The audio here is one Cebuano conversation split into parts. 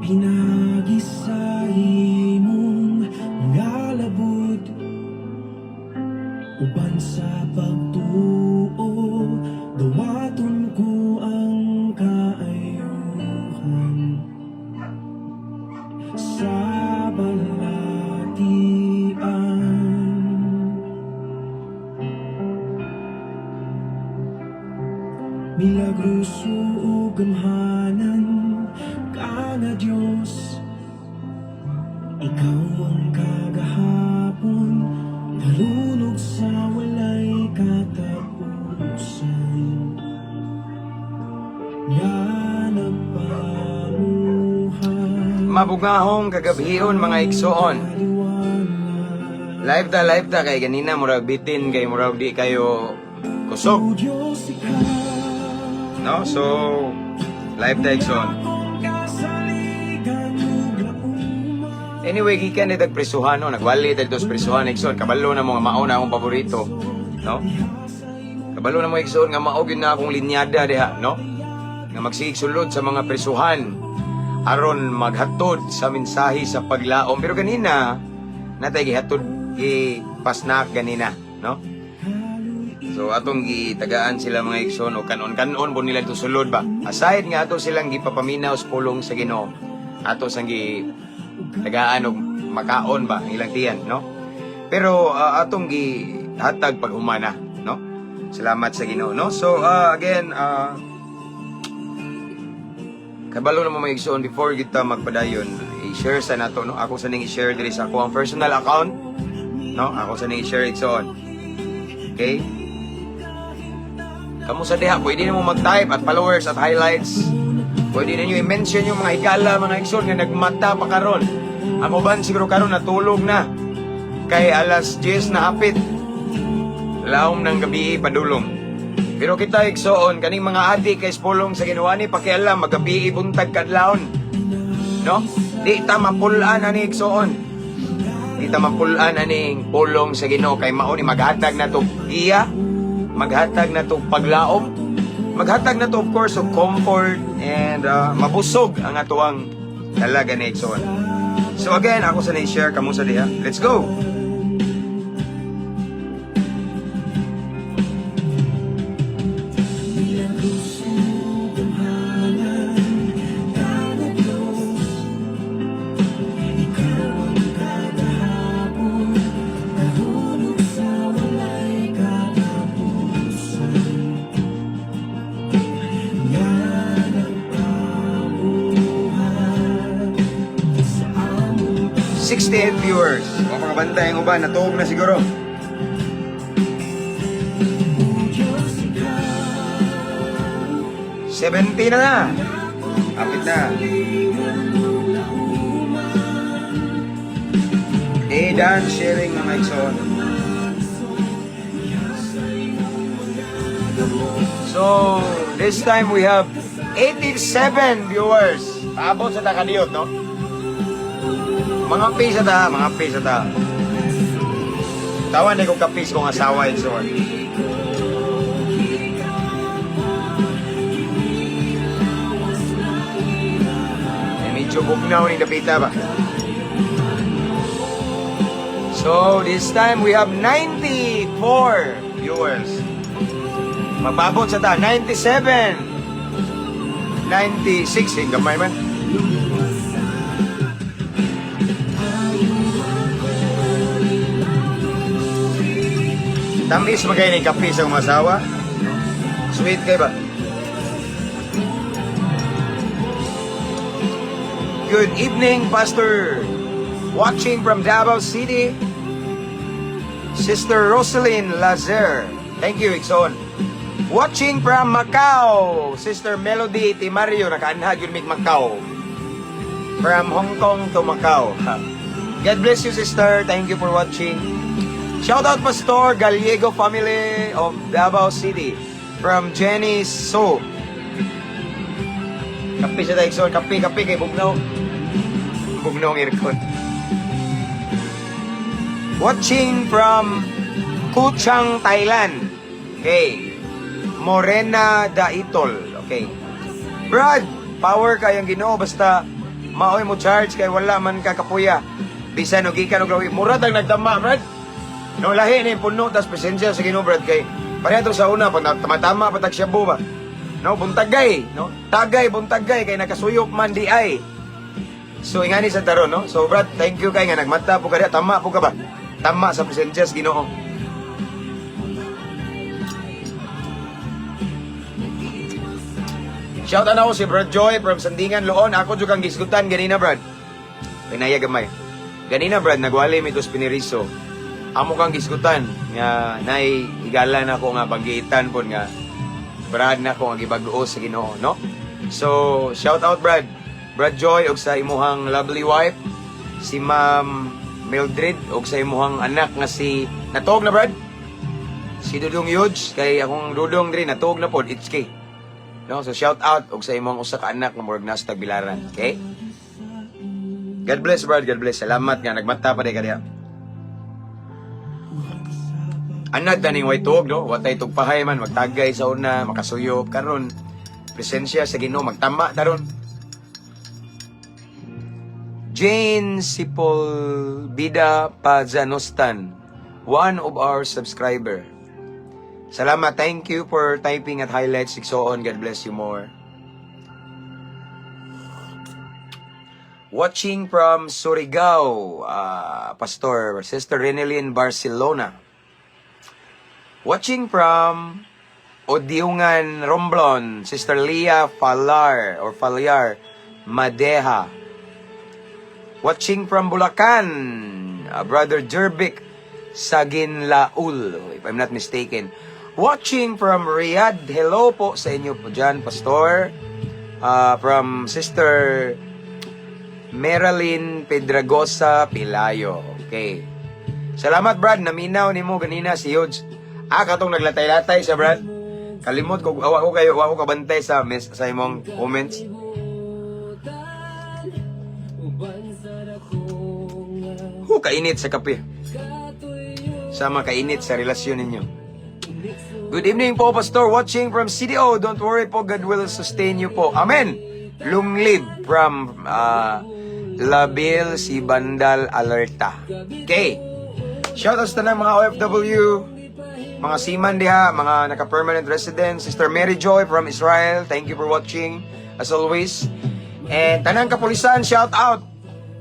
Pinagi sa imong nga labot, uban sa pagtuo, dawaton ko ang kaayuhan sa balatian. Milagroso ug gamhanan ka nga Dios, ikaw ang kagahapon, karon ug sa walay katapusan, nga nagpamuhay Mabugahong kagabhion, mga igsoon. Kaliwanag. Live ta, live ta kay ganina murag bitin kay murag di kayo kusog, O Diyos, ikaw no? So live ta, igsoon. akong kasaligan ug lauman. Anyway, gikan ni prisuhan, no? Nagwali ta dito sa prisuhan, igsoon. Kabalo na mo nga mao na akong paborito, no? Kabalo na mo, igsoon, nga mao gyud na akong linyada diha, no? Nga magsigig sulod sa mga prisuhan aron maghatod sa mensahe sa paglaom. Pero ganina, natay gihatod gi pasnak ganina, no? So atong gitagaan sila, mga igsoon, o kanon-kanon po nila itong sulod ba. Aside nga ato silang gipapaminaw sa pulong sa Ginoo. Ato sang gi tagaan og makaon ba ang ilang tiyan, no? Pero atong gihatag paghumana, no? Salamat sa Ginoo, no? So again, kabalo na mo, mga igsoon, before kita magpadayon, i-share sa nato, no? Ako sa ning i-share diri sa ako ang personal account, no? Ako sa ning i-share, igsoon. Okay? Kamu sa diha, pwede na mo mag-type at followers at highlights. Pwede ninyo i-mention yung mga higala, mga igsoon, nga nagmata pa karon. Ang uban siguro karon natulog na. Kay alas 10 na hapit. Laom ng gabi padulong. Pero kita, igsoon, kaning mga adik kay pulong sa Ginoo ni pakialam magabi, buntag, kadlawon. No? Di ta mapulaan ani, igsoon. Di ta mapulaan aning pulong sa Ginoo kay mao ni maghatag na to giya, maghatag na to paglaom, maghatag na to, of course, of comfort and mabusog ang atoang dalaga ni igsoon. So again, ako sa na-share kamo sa diha. Let's go. Milagroso gamhanan ka nga Diyos, ikaw ang kagahapon, karon ug sa walay katapusan, nga nagpamuhat sa among 68 viewers. O mga bantay ang uban, natuog na siguro. Diyos, ikaw 70 na na. Kapit na. Kasaligan ug lauman. Eh, done sharing, mga igsoon. So, this time we have 87 viewers. Paabot sa takadiyot, no? Mga pisa ta, mga pisa ta. Tawan na kong kapis kong asawa, igsoon. Eh, medyo bugnaw ni dapita ba? So, this time we have 94 viewers. Mababot sa ta, 97. 96, eh, gamay man. Tamis magay ni kape sa akong asawa. Sweet kay ba? Good evening, Pastor. Watching from Davao City, Sister Rosaline Lazer. Thank you, igsoon. Watching from Macau, Sister Melody Timario. Nakaanhag yun mig Macau. From Hong Kong to Macau. God bless you, sister. Thank you for watching. Shout out, Pastor Gallego family of Davao City. From Jenny So. Kape siya tayo, igsoon. Kape, kape kay bugnaw. Bugnaw ang aircon. Watching from Kuchang, Thailand. Okay. Morena Daitol. Okay. Brad, power kayang Ginoo basta Maoy mo charge kay wala man ka kapuya. Bisan og gikan og lawi, mura tag nagtama, Brad. No, lahi ni puno tas presensya sa Ginoo, Brad, kay pareho to sa una pag tama-tama pa tag shabu ba. No, buntagay, no? Tagay buntagay kay nakasuyop man di ay. So ingani sa taron, no? So Brad, thank you kay nga nagmata po ka diha. Tama po ka ba? Tama sa presensya sa Ginoo. Shout out ako si Brad Joy from Sandingan, Loon. Ako jud kang gisgutan ganina, Brad. Pinaya gamay. Ganina, Brad, nagwali mi tos Pineriso. Amo kang gisgutan nga nay higala na ako nga banggitan pod nga Brad na ako nga gibag-o sa Ginoo, no? So, shout out, Brad. Brad Joy og sa imuhang lovely wife si Ma'am Mildred og sa imuhang anak nga si natuog na, Brad. Si Dudong Yudes kay akong Dudong diri natuog na pod HK. No, so shout out og sa imong usa ka anak nga murag nasa Tagbilaran, okay? God bless, Brad, God bless. Salamat nga nagmata pa ka diha. Anad taning way tuog, no? Watay tugpahay man magtagay sa una, makasuyop karon. Presensya sa Ginoo magtama taron. Jane Sipol Bida Pazanostan, one of our subscriber. Salamat, thank you for typing at highlights igsoon. God bless you more. Watching from Surigao, Pastor Sister Renelyn Barcelona. Watching from Odiungan Romblon, Sister Leah Falar or Falyar Madeha. Watching from Bulacan, Brother Jerbic Saginlaul, if I'm not mistaken. Watching from Riyadh, hello po sa inyo po dyan, Pastor. From Sister Marilyn Pedragosa Pilayo. Okay. Salamat, Brad, naminaw nimo ganina si Yods. Ah, katong naglatay-latay siya, Brad. Kalimot ko, awa ko kayo, awa ko kabantay sa mes, sa imong comments. Hu, kainit sa kape. Sama kainit sa relasyon ninyo. Good evening po, Pastor. Watching from CDO. Don't worry po, God will sustain you po. Amen. Long live from Labil, si Bandal Alerta. Okay. Shout out sa tanang mga OFW, mga seaman diha, mga naka-permanent resident, Sister Mary Joy from Israel, thank you for watching as always. And tanang kapulisan, shout out.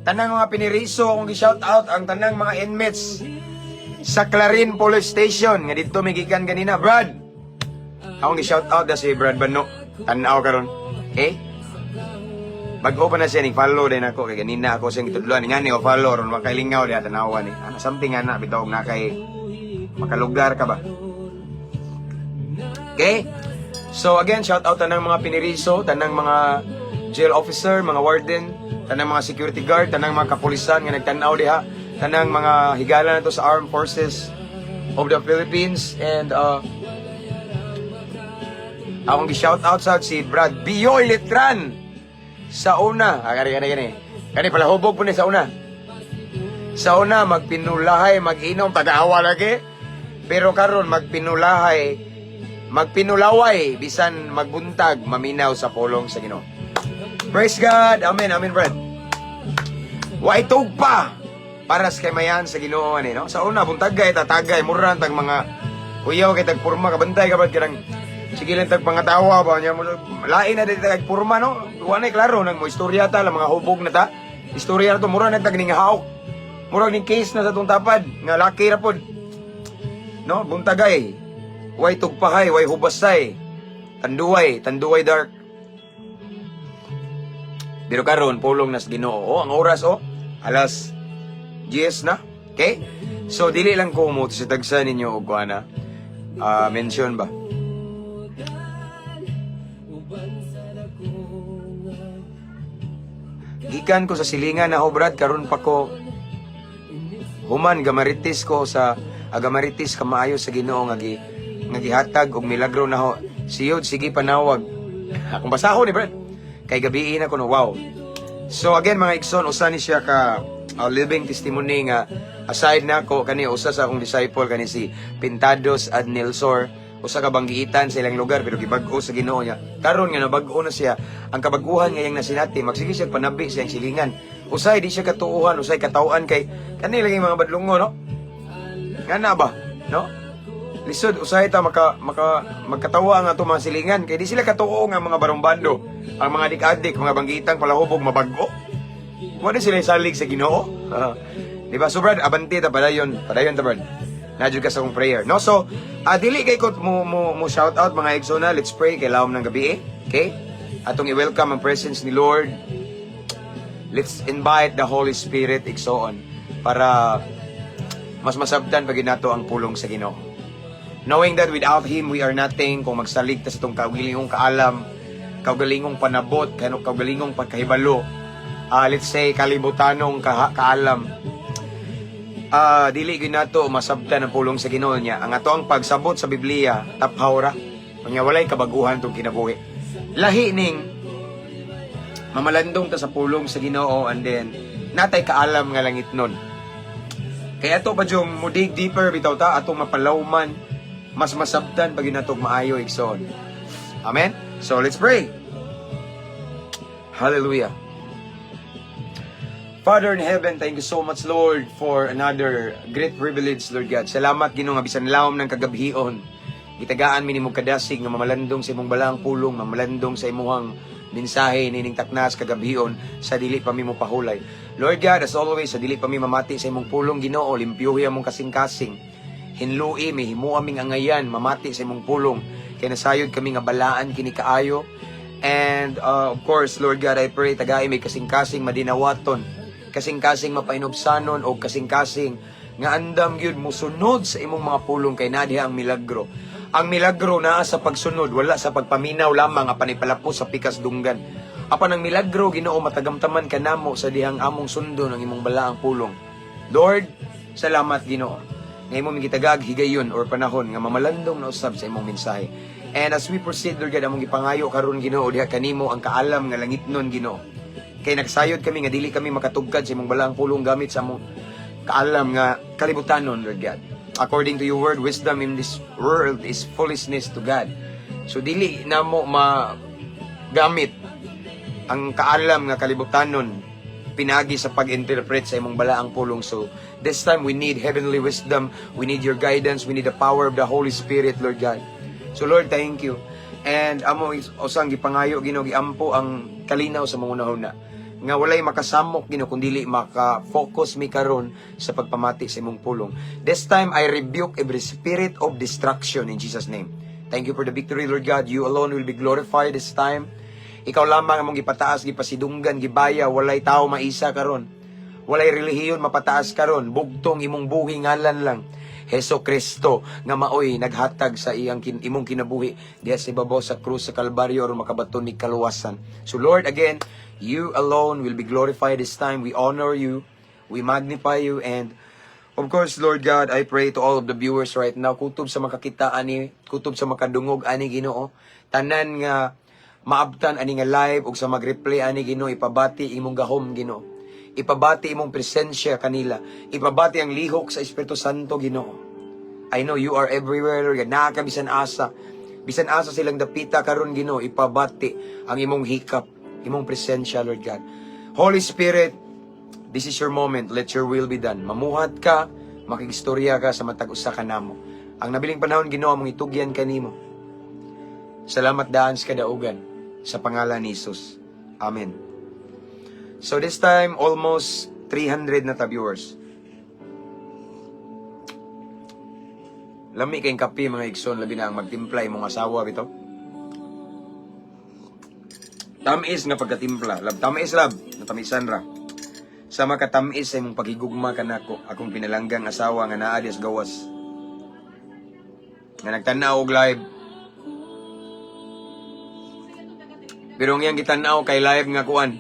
Tanang mga piniriso, akong gi-shout out ang tanang mga inmates sa Clarin Police Station nga didto mi gikan ganina, Brad. Akong gi-shout out na si Brad Bano. Tan-aw karon. Okay? Bag-o pa na siya ning follow din ako kay ganina ako siyang gitudloan nga ni o follow ron makailingaw diha tanawa ni. Ano something ana bitaw na kay makalugar ka ba? Okay? So again, shout out tanang mga piniriso, tanang mga jail officer, mga warden, tanang mga security guard, tanang mga kapulisan nga nagtan-aw diha, tanang mga higala nato sa Armed Forces of the Philippines and akong gi-shout out sa si Brad Bioy Letran sa una. Ah, kani kani kani. Kani pala hubog po ni sa una. Sa una magpinulahay, mag-inom, tagaawa lagi. Pero karon magpinulahay, magpinulaway bisan magbuntag, maminaw sa pulong sa Ginoo. Praise God. Amen. Amen, Brad. Way pa para sa kamayan sa Ginoo ani, no? Sa una buntagay tatagay mura tag mga kuyaw kay tag porma kabantay ka brad kanang sige lang tag pangatawa ba nya mo lain na di tag porma, no? Wa na klaro nang mo istorya ta lang mga hubog na ta. Istorya na to mura na tag ning hawk. Murag ning case na sa tong tapad nga laki ra pod. No, buntagay. Way tugpahay, way hubasay. Tanduay, tanduay dark. Pero karon pulong nas Ginoo. Oh, ang oras oh, alas 10 na. Okay? So dili lang ko mo sa tagsa ninyo og kuana. Ah, mention ba? Gikan ko sa silingan na ho, Brad, karon pa ko human gamaritis ko sa gamaritis kamaayo sa Ginoo nga gi nga gihatag og milagro na ho. Siyod sige panawag. Akong basahon ni Brad. Kay gabiin ako no, wow. So again mga igsoon, usa ni siya ka living testimony nga aside na ako kani usa sa akong disciple kani si Pintados Adnilsor. Usa ka banggiitan sa ilang lugar, pero gibag-o sa Ginoo niya. Karon nga nabag-o na siya, ang kabaguhan nga iyang nasinati, magsige siya panabi sa iyang silingan. Usay di siya katuuhan, usay katawhan kay kani lagi mga badlongo, no? Nga na ba, no? Lisod usahay ta maka maka magkatawa ang ato mga silingan kay di sila katuo nga mga barumbando, ang mga adik-adik, mga banggitang palahubog mabag-o. Wala sila salig sa Ginoo. Di ba? So brad, abante ta padayon, padayon ta, brad. Nadyo ka sa akong prayer. No? So, dili kay ko mo shout out, mga igsoon. Let's pray kay lawom ng gabi eh. Okay? Atong i-welcome ang presence ni Lord. Let's invite the Holy Spirit, igsoon, para mas masabtan pag nato ang pulong sa Ginoo. Knowing that without Him, we are nothing. Kung magsalig ta sa itong kaugalingong kaalam, kaugalingong panabot, kano kaugalingong pagkahibalo, let's say, kalibutanong kaalam, dili gyud nato masabtan ang pulong sa Ginoo niya. Ang ato ang pagsabot sa Biblia, taphaw ra. Unya walay kabaguhan tong kinabuhi. Lahi ning mamalandong ta sa pulong sa Ginoo and then natay kaalam nga langit nun. Kaya ato pa yung mo dig deeper bitaw ta atong mapalawman, mas masabtan pag natog maayo, igsoon. Amen? So let's pray. Hallelujah. Father in heaven, thank you so much, Lord, for another great privilege, Lord God. Salamat, Ginoo, nga bisan lawom ng kagabhion, gitagaan mi nimo kadasig nga mamalandong sa imong balaang pulong, mamalandong sa imuhang mensahe nining taknas kagabhion sa dili pa mi mo pahulay. Lord God, as always, sa dili pa mi mamati sa imong pulong, Ginoo, limpyuhi among kasing-kasing. Hinlui mi, himo aming angayan, mamati sa imong pulong. Kay nasayod kami nga balaan kini kaayo. And of course, Lord God, I pray, tagai may kasing-kasing madinawaton, kasing-kasing mapainubsanon o kasing-kasing nga andam gyud musunod sa imong mga pulong kay naa ang milagro. Ang milagro naa sa pagsunod, wala sa pagpaminaw lamang apan ipalapos sa pikas dunggan. Apan ang milagro, Ginoo, matagamtaman kanamo sa dihang among sundon ang imong balaang pulong. Lord, salamat, Ginoo. Nga imong gitagag higayon or panahon nga mamalandong na usab sa imong mensahe. And as we proceed, Lord God, among gipangayo karon, Ginoo, diha kanimo ang kaalam nga langitnon, Ginoo. Kay nagsayod kami nga dili kami makatugkad sa imong balaang pulong gamit sa among kaalam nga kalibutanon, Lord God. According to your word, wisdom in this world is foolishness to God. So dili namo magamit ang kaalam nga kalibutanon pinagi sa pag-interpret sa imong balaang pulong. So, this time we need heavenly wisdom, we need your guidance, we need the power of the Holy Spirit, Lord God. So, Lord, thank you. And amo usang gipangayo, Ginoo, giampo ang kalinaw sa mga hunahuna nga walay makasamok, Ginoo, kun dili maka-focus mi karon sa pagpamati sa imong pulong. This time I rebuke every spirit of distraction in Jesus' name. Thank you for the victory, Lord God. You alone will be glorified this time. Ikaw lamang among gipataas, gipasidunggan, gibaya, walay tao maisa karon. Walay relihiyon mapataas karon, bugtong imong buhi ngalan lang. Heso Kristo nga maoy naghatag sa iyang imong kinabuhi diha sa ibabaw sa krus sa Kalbaryo aron makabaton ni kaluwasan. So Lord, again, you alone will be glorified this time. We honor you, we magnify you, and of course, Lord God, I pray to all of the viewers right now, kutob sa makakita ani, kutob sa makadungog ani, Ginoo, tanan nga maabtan ani nga live ug sa mag-replay ani, Ginoo, ipabati imong gahom, Ginoo. Ipabati imong presensya kanila. Ipabati ang lihok sa Espiritu Santo, Ginoo. I know you are everywhere, Lord God. Naa ka bisan asa. Bisan asa silang dapita karon, Ginoo, ipabati ang imong hikap, imong presensya, Lord God. Holy Spirit, this is your moment. Let your will be done. Mamuhat ka, makigistorya ka sa matag usa ka namo. Ang nabiling panahon, Ginoo, among itugyan kanimo. Salamat daan sa kadaugan sa pangalan ni Jesus. Amen. So this time, almost 300 na ta viewers. Lami kayong kape, mga igsoon, labi na ang magtimpla imong asawa bitaw. Tamis nga pagkatimpla. Lab, tamis lab, natamisan ra. Sama katamis sa imong paghigugma kanako, akong pinalanggang asawa nga naa diya sa gawas. Nga nagtan-aw og live. Pero ang iyang gitan-aw kay live nga kuan.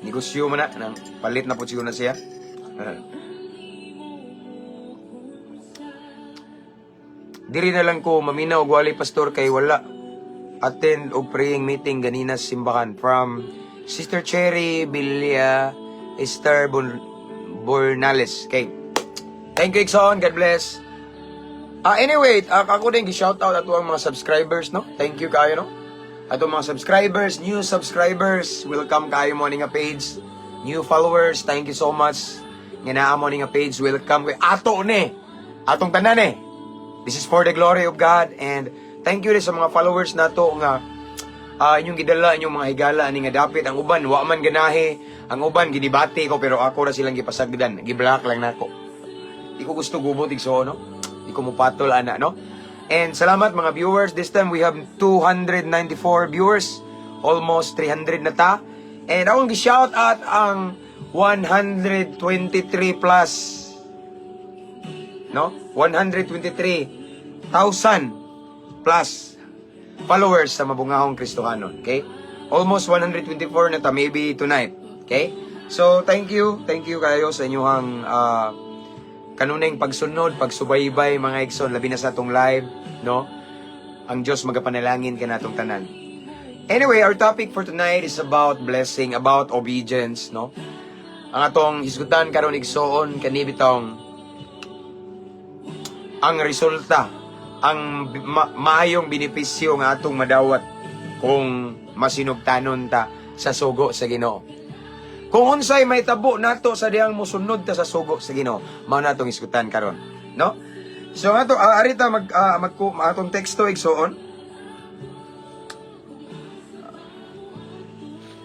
Negosyo man na, nang palit na po siguro na siya. Diri na lang ko maminaw og wali pastor kay wala attend og praying meeting ganina sa simbahan, from Sister Cherry Bilya Esther Bornales. Okay. Thank you, Igsoon. God bless. Ah, anyway, ako din gi-shout out ato ang mga subscribers, no? Thank you kayo, no? Ato mga subscribers, new subscribers, welcome kayo mo nga page. New followers, thank you so much. Nga naa mo ni nga page, welcome kay ato ni. Atong tanan eh. This is for the glory of God and thank you rin sa mga followers nato nga inyong gidala inyong mga higala ani nga dapit. Ang uban wa man ganahi, ang uban ginibati ko, pero ako ra silang gipasagdan, gi-block lang nako. Di ko gusto gubot, igsoon, no? Di ko mupatol ana, no? And salamat, mga viewers. This time we have 294 viewers. Almost 300 na ta. And akong gi-shout out ang 123 plus, no? 123,000 plus followers sa Mabungahong Kristohanon, okay? Almost 124 na ta maybe tonight, okay? So, thank you. Thank you kayo sa inyong kanunay pagsunod, pagsubaybay, mga igsoon, labi na sa atong live, no? Ang Diyos magapanalangin kanatong tanan. Anyway, our topic for tonight is about blessing, about obedience, no? Ang atong hisgutan karon, igsoon, kani bitong ang resulta, ang maayong benepisyo nga atong madawat kung masinugtanon ta sa sugo sa Ginoo. Kung unsay may tabo nato sa dihang mosunod ta sa sugo sa Ginoo, mao na atong hisgutan karon, no? So ato arita mag atong teksto, igsoon.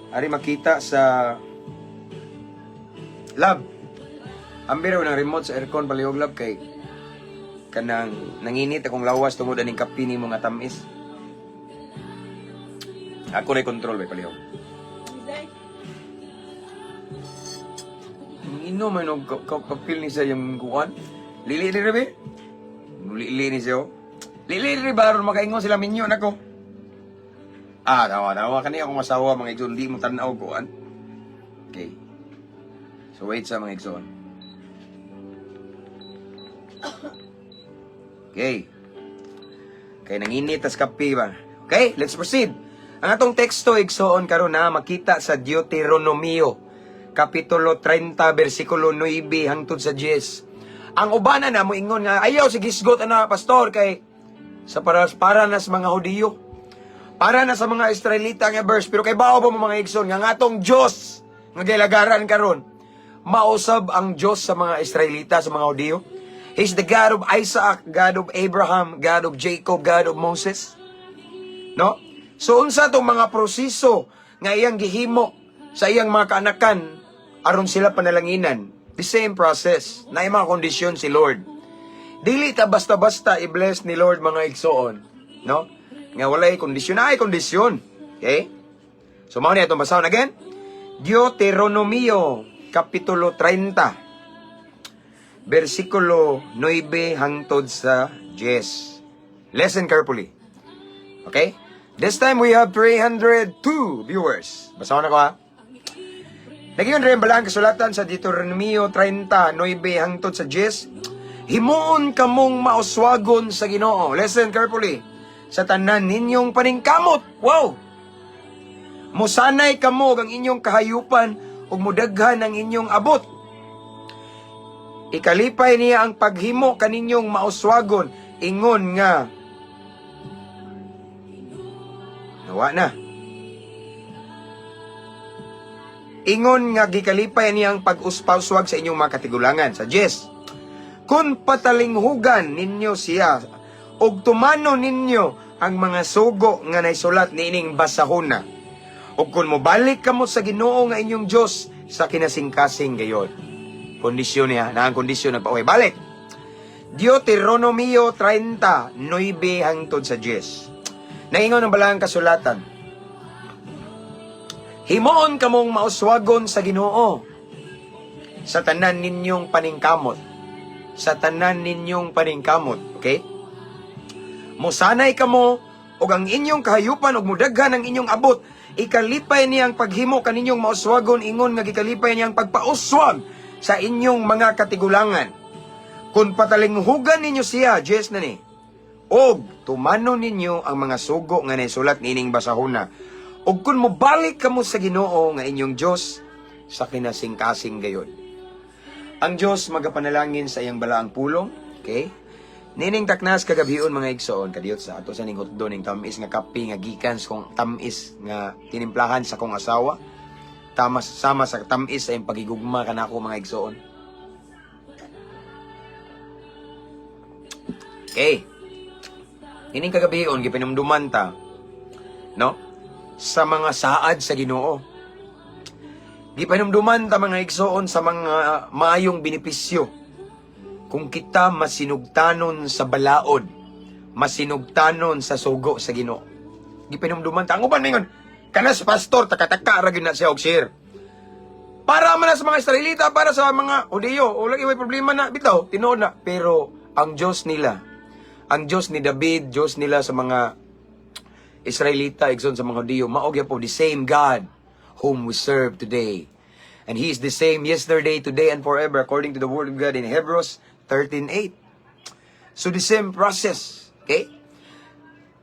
Ari makita sa lab. Ambiro ng remote sa aircon palihog, lab, kay kanang nanginit akong lawas tungod aning kape nimo nga tamis. Ako na control bay, palihog. Inom man og kapil ni sa yung kuan. Lili ni be. Lili ni siya, oh. Lili ni ba aron makaingon sila minyo nako. Ah, tawa tawa kani akong asawa, mga igsoon, di mo tan-aw kuan. Okay. So wait sa mga igsoon. Okay. Kay nanginit tas kape ba. Okay, let's proceed. Ang atong teksto, igsoon, karon na makita sa Deuteronomio kapitulo 30 bersikulo 9 hangtod sa 10. Ang ubanan na moingon nga ayaw si gisgot ana, pastor, kay sa para na sa mga Hudiyo. Para na sa mga Israelita nga verse, pero kay bao ba mo, mga igsoon, nga ngatong Dios nga gilagaran karon mausab ang Dios sa mga Israelita, sa mga Hudiyo? He's the God of Isaac, God of Abraham, God of Jacob, God of Moses. No? So unsa tong mga proseso nga iyang gihimo sa iyang mga kaanakan aron sila panalanginan? The same process. Na mga kondisyon si Lord. Dili ta basta-basta i-bless ni Lord, mga igsoon, no? Nga walay kondisyon, ay kondisyon. Okay? So mao ni atong basahon again. Deuteronomio kapitulo 30 bersikulo 9 hangtod sa 10. Listen carefully. Okay? This time we have 302 viewers. Basahon nako ha. Nagingon rin balaan kasulatan sa Deuteronomio 30, 9 hangtod sa 10. Himuon kamong mauswagon sa Ginoo. Listen carefully. Sa tanan ninyong paningkamot. Wow! Musanay kamo ang inyong kahayupan ug mudaghan ang inyong abot. Ikalipay niya ang paghimo kaninyong mauswagon ingon nga nawa na. Ingon nga gikalipay niya ang pag-uspauswag sa inyong mga katigulangan. Sa 10. Kung patalinghugan ninyo siya ug tumano ninyo ang mga sugo nga naisulat niining basahona. Ug kung mobalik kamo sa Ginoo nga inyong Dios sa kinasingkasing gayon. Kondisyon niya, na ang kondisyon nagpa balik. Deuteronomio 30, 9 hangtod sa 10. Naingon ang balang kasulatan. Himuon kamong mauswagon sa Ginoo sa tanan ninyong paningkamot. Sa tanan ninyong paningkamot, okay? Musanay kamo ug ang inyong kahayupan ug mudaghan ang inyong abot. Ikalipay niyang paghimo kaninyong mauswagon ingon nga gikalipay niyang pagpauswag sa inyong mga katigulangan. Kung patalinghugan ninyo siya, 10 na ni, og tumano ninyo ang mga sugo nga naisulat niining basahona. Ug kung mobalik kamo sa Ginoo nga inyong Dios sa kinasingkasing gayon. Ang Dios magapanalangin sa iyang balaang pulong, okay? Nining taknas kagabhion, mga igsoon, kadiyot sa ato sa ning hotdo ning tamis nga kape nga gikan sa kong tamis nga tinimplahan sa kong asawa. Tama sama sa tamis sa iyang pagigugma kanako, mga igsoon. Okay. Nining kagabhion gipinumduman ta, no, sa mga saad sa Ginoo. Gipanumduman ta, mga igsoon, sa mga maayong benepisyo kung kita masinugtanon sa balaod, masinugtanon sa sugo sa Ginoo. Gipanumduman ta. Ang uban mingon, kana sa pastor takataka ra gyud na siya og share. Para man na sa mga Israelita, para sa mga Hudiyo, wala gyud problema na bitaw, tinuod na. Pero ang Diyos nila, ang Diyos ni David, Diyos nila sa mga Israelita, igsoon, sa mga Hudiyo, mao gyapon the same God whom we serve today. And He is the same yesterday, today, and forever, according to the Word of God in Hebrews 13:8. So the same process, okay?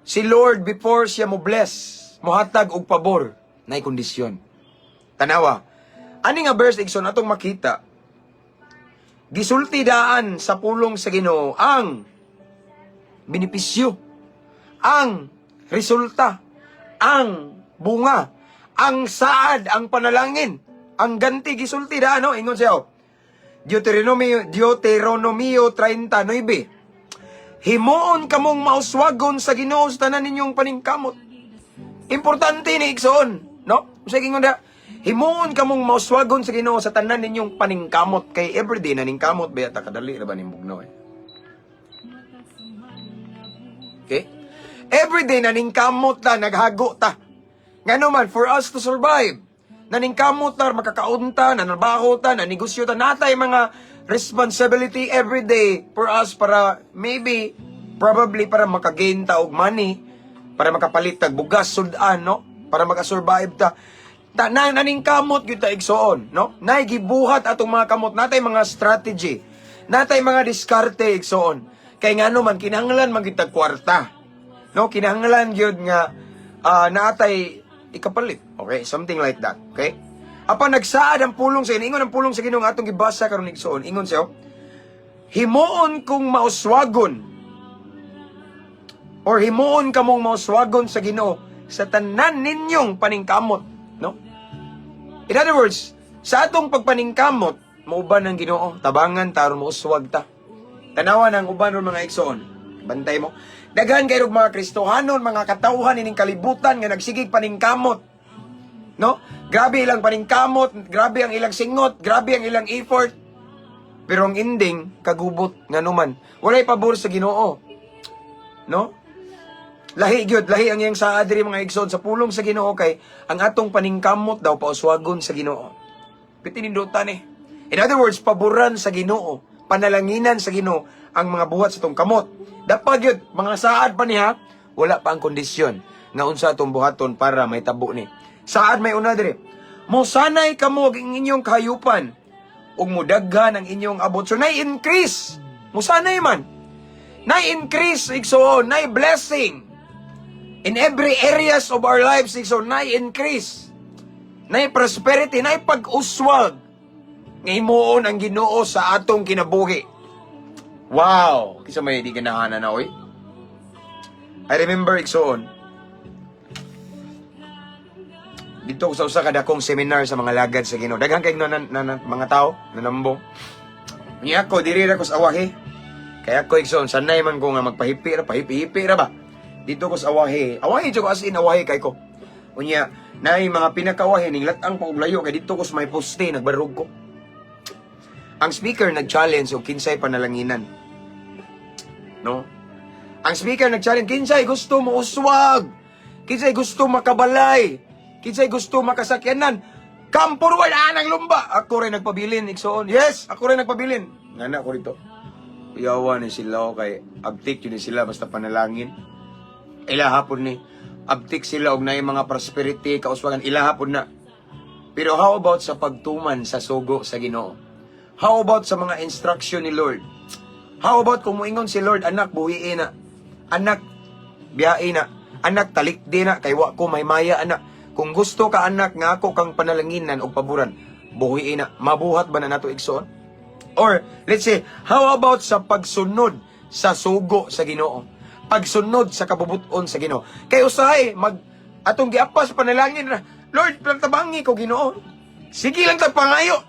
Si Lord, before siya mo bless, mohatag og pabor, nay kondisyon. Tanawa. Ani nga verse, igsoon, atong makita, gisulti daan sa pulong sa Ginoo ang benepisyo, ang resulta, ang bunga, ang saad, ang panalangin, ang ganti, gisulti daan, no? Ingon siya, oh. Deuteronomio, Deuteronomio 30:9. Himuon kamong mauswagon sa Ginoo sa tanan ninyong paningkamot. Importante ni, igsoon, no? Unsay ingon da? Himuon kamong mauswagon sa Ginoo sa tanan ninyong paningkamot kay everyday na ningkamot ba ta, kadali ra ba ning bugnaw eh. Okay? Everyday na ningkamot ta, naghago ta. Ngano man, for us to survive. Naningkamot ta, makakaon ta, nanarbaho ta, nanegosyo ta, natay mga responsibility every day for us para maybe, probably para makagain ta og money, para makapalit tag bugas, sudan, no? Para makasurvive ta. Ta na naningkamot gyud ta, igsoon, no? Nay gibuhat atong mga kamot, natay mga strategy, natay mga diskarte, igsoon. Kay ngano man, kinahanglan man gyud tag kwarta. No, kinahanglan gyud nga naatay ikapalit. Okay, something like that. Okay? Apan nagsaad ang pulong sa Ginoo, ingon ang pulong sa Ginoo nga atong gibasa karon, igsoon. Ingon siya, himuon kong mauswagon or himuon kamong mauswagon sa Ginoo sa tanan ninyong paningkamot, no? In other words, sa atong pagpaningkamot, mauban ang Ginoo, tabangan ta aron mouswag ta. Tanawa ng uban ron, mga igsoon. Bantay mo. Daghan kayo og mga Kristohanon, mga katawhan ining kalibutan nga nagsigig paningkamot. No? Grabe ilang paningkamot, grabe ang ilang singot, grabe ang ilang effort. Pero ang ending, kagubot, ngano man, walay pabor sa Ginoo. No? Lahi gyud, lahi ang iyang saad diri, mga igsoon, sa pulong sa Ginoo kay ang atong paningkamot daw pauswagon sa Ginoo. Pitinindutan eh. In other words, paboran sa Ginoo, panalanginan sa Ginoo ang mga buhat sa atong kamot. Dapat gyud mga saad pa niya, wala pa ang kondisyon nga unsa atong buhaton para may tabo ni. Saad may una diri. Mosanay kamo og inyong kahayupan ug mudaghan ang inyong abot. So nay increase. Musanay man. Nay increase, igsoon, nay blessing. In every areas of our lives, igsoon, nay increase. Nay prosperity, nay pag-uswag nga himuon ang Ginoo sa atong kinabuhi. Wow! Kinsa may di ganahan na, oy. I remember, igsoon, dito ko sa usa ka dakong seminar sa mga lagad sa Ginoo. Daghan kay na mga tao nanambong. Niya ako diri ra ko sa awahi. Kaya ako, igsoon, sanay man ko nga magpahipi ra, pahipi-hipi ra ba. Dito ko sa awahi. Awahi jud ko, as in awahi kay ko. Unya, naay mga pinakawahi ning lat-ang pa og layo kay dito ko sa may poste nagbarog ko. Ang speaker nag-challenge og kinsay panalanginan. No? Ang speaker nag-challenge, kinsay gusto mo uswag? Kinsay gusto makabalay? Kinsay gusto makasakyanan? Come forward, anang lumba! Ako rin nagpabilin, igsoon. Yes, ako rin nagpabilin. Ngana ko rito. Kuyawa ni sila kay abtik yun ni sila basta panalangin. Ila hapon ni abtik sila og naay mga prosperity, kauswagan, ila hapon na. Pero how about sa pagtuman sa sugo sa Ginoo? How about sa mga instruction ni Lord? How about kung muingon si Lord, "Anak, buhiin na. Anak, biyain na. Anak, talikdi na, kay wa ko may maya, anak. Kung gusto ka, anak, nga ako kang panalanginan og paboran, buhiin na." Mabuhat ba na nato, igsoon? Or, let's say, how about sa pagsunod sa sugo sa Ginoo. Pagsunod sa kabubuton sa Ginoo. Kay usahay mag atong giapas panalangin ra, "Lord, tabangi ko, Ginoo." Sige lang ta pangayo.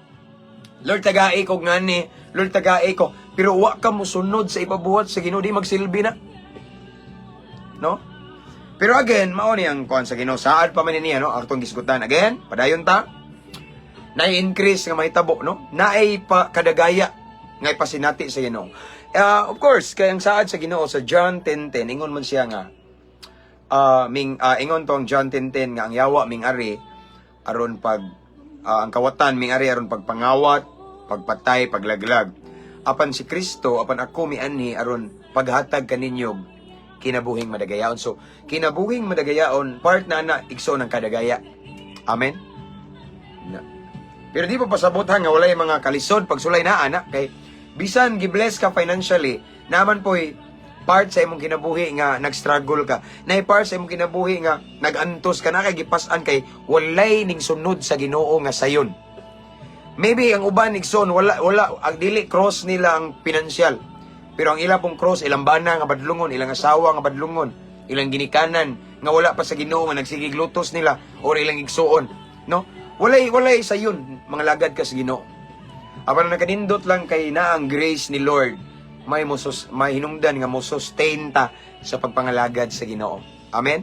"Lord, tagai ko ngani, Lord, tagai ko." Pero wa ka mosunod sa ipabuhat sa Ginoo, di magsilbi na. No? Pero again, mao ni ang kuan sa Ginoo. Saad pa man niya, no? Atong gisgutan. Again, padayon ta. Naay increase nga mahitabo, no? Naay pa kadagaya nga ipasinati sa Ginoo. Of course, kay ang saad sa Ginoo sa John 10:10, ingon man siya nga ming ingon to ang John 10:10 nga ang yawa ming ari aron pag ang kawatan ming ari aron pagpangawat, pagpatay, paglaglag. Apan si Kristo, apan ako mianhi aron paghatag kaninyo kinabuhing madagayaon. So, kinabuhing madagayaon, part na igsoon ng kadagaya. Amen? Na. Pero di pa pasabot ha nga walay mga kalisod pagsulay na ana, kay bisan gibless ka financially, naman po'y part sa imong kinabuhi nga nag-struggle ka. Naay part sa imong kinabuhi nga nag-antos ka na kay gipas-an kay walay ning sunod sa Ginoo nga sayon. Maybe ang uban, igsoon, wala wala ang dili cross nila ang pinansyal. Pero ang ila pong cross, ilang bana nga badlungon, ilang asawa nga badlungon, ilang ginikanan nga wala pa sa Ginoo nga nagsigig lutos nila or ilang igsuon, no? Walay walay sayon, mga lagad ka sa Ginoo. Apan nakanindot lang kay na ang grace ni Lord, may hinungdan nga mo sustain ta sa pagpangalagad sa Ginoo. Amen.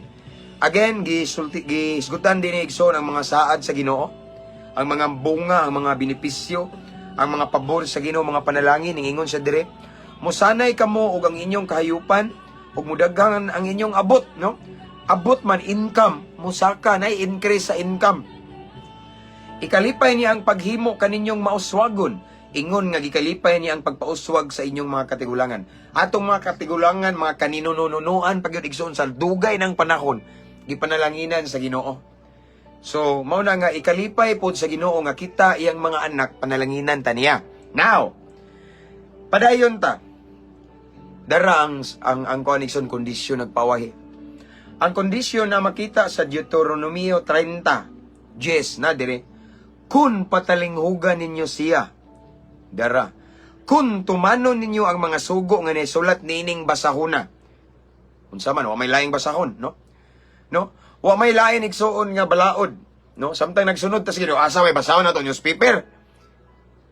Again, gisulti, gisgutan din ni igsoon ang mga saad sa Ginoo, ang mga bunga, ang mga benepisyo, ang mga pabor sa Ginoo, mga panalangin. Ingon sa dire, "Musanay kamo og ang inyong kahayupan ug mudaghan ang inyong abot," no? Abot man, income, musaka na, increase sa income. "Ikalipay niya ang paghimo kaninyong mauswagon. Ingon nga gikalipay niya ang pagpauswag sa inyong mga katigulangan." Atong mga katigulangan, mga kaninununuan pagyud, igsoon, sa dugay ng panahon, gipanalanginan sa Ginoo. So, mao na nga ikalipay pod sa Ginoo nga kita, iyang mga anak, panalanginan ta niya. Now, padayon ta. Dara ang kuan, igsoon, kondisyon nagpawahi. Ang kondisyon na makita sa Deuteronomio 30, 10 na dire, "Kun patalinghugan ninyo siya," dara, "kun tumanon ninyo ang mga sugo nga nisulat niining basahona." Unsa man, wa may laing basahon, no? No? Wa may lain, igsuon, nga balaod, no? Samtang nagsunod ta sa Ginoo, asa may basahon nato? Newspaper?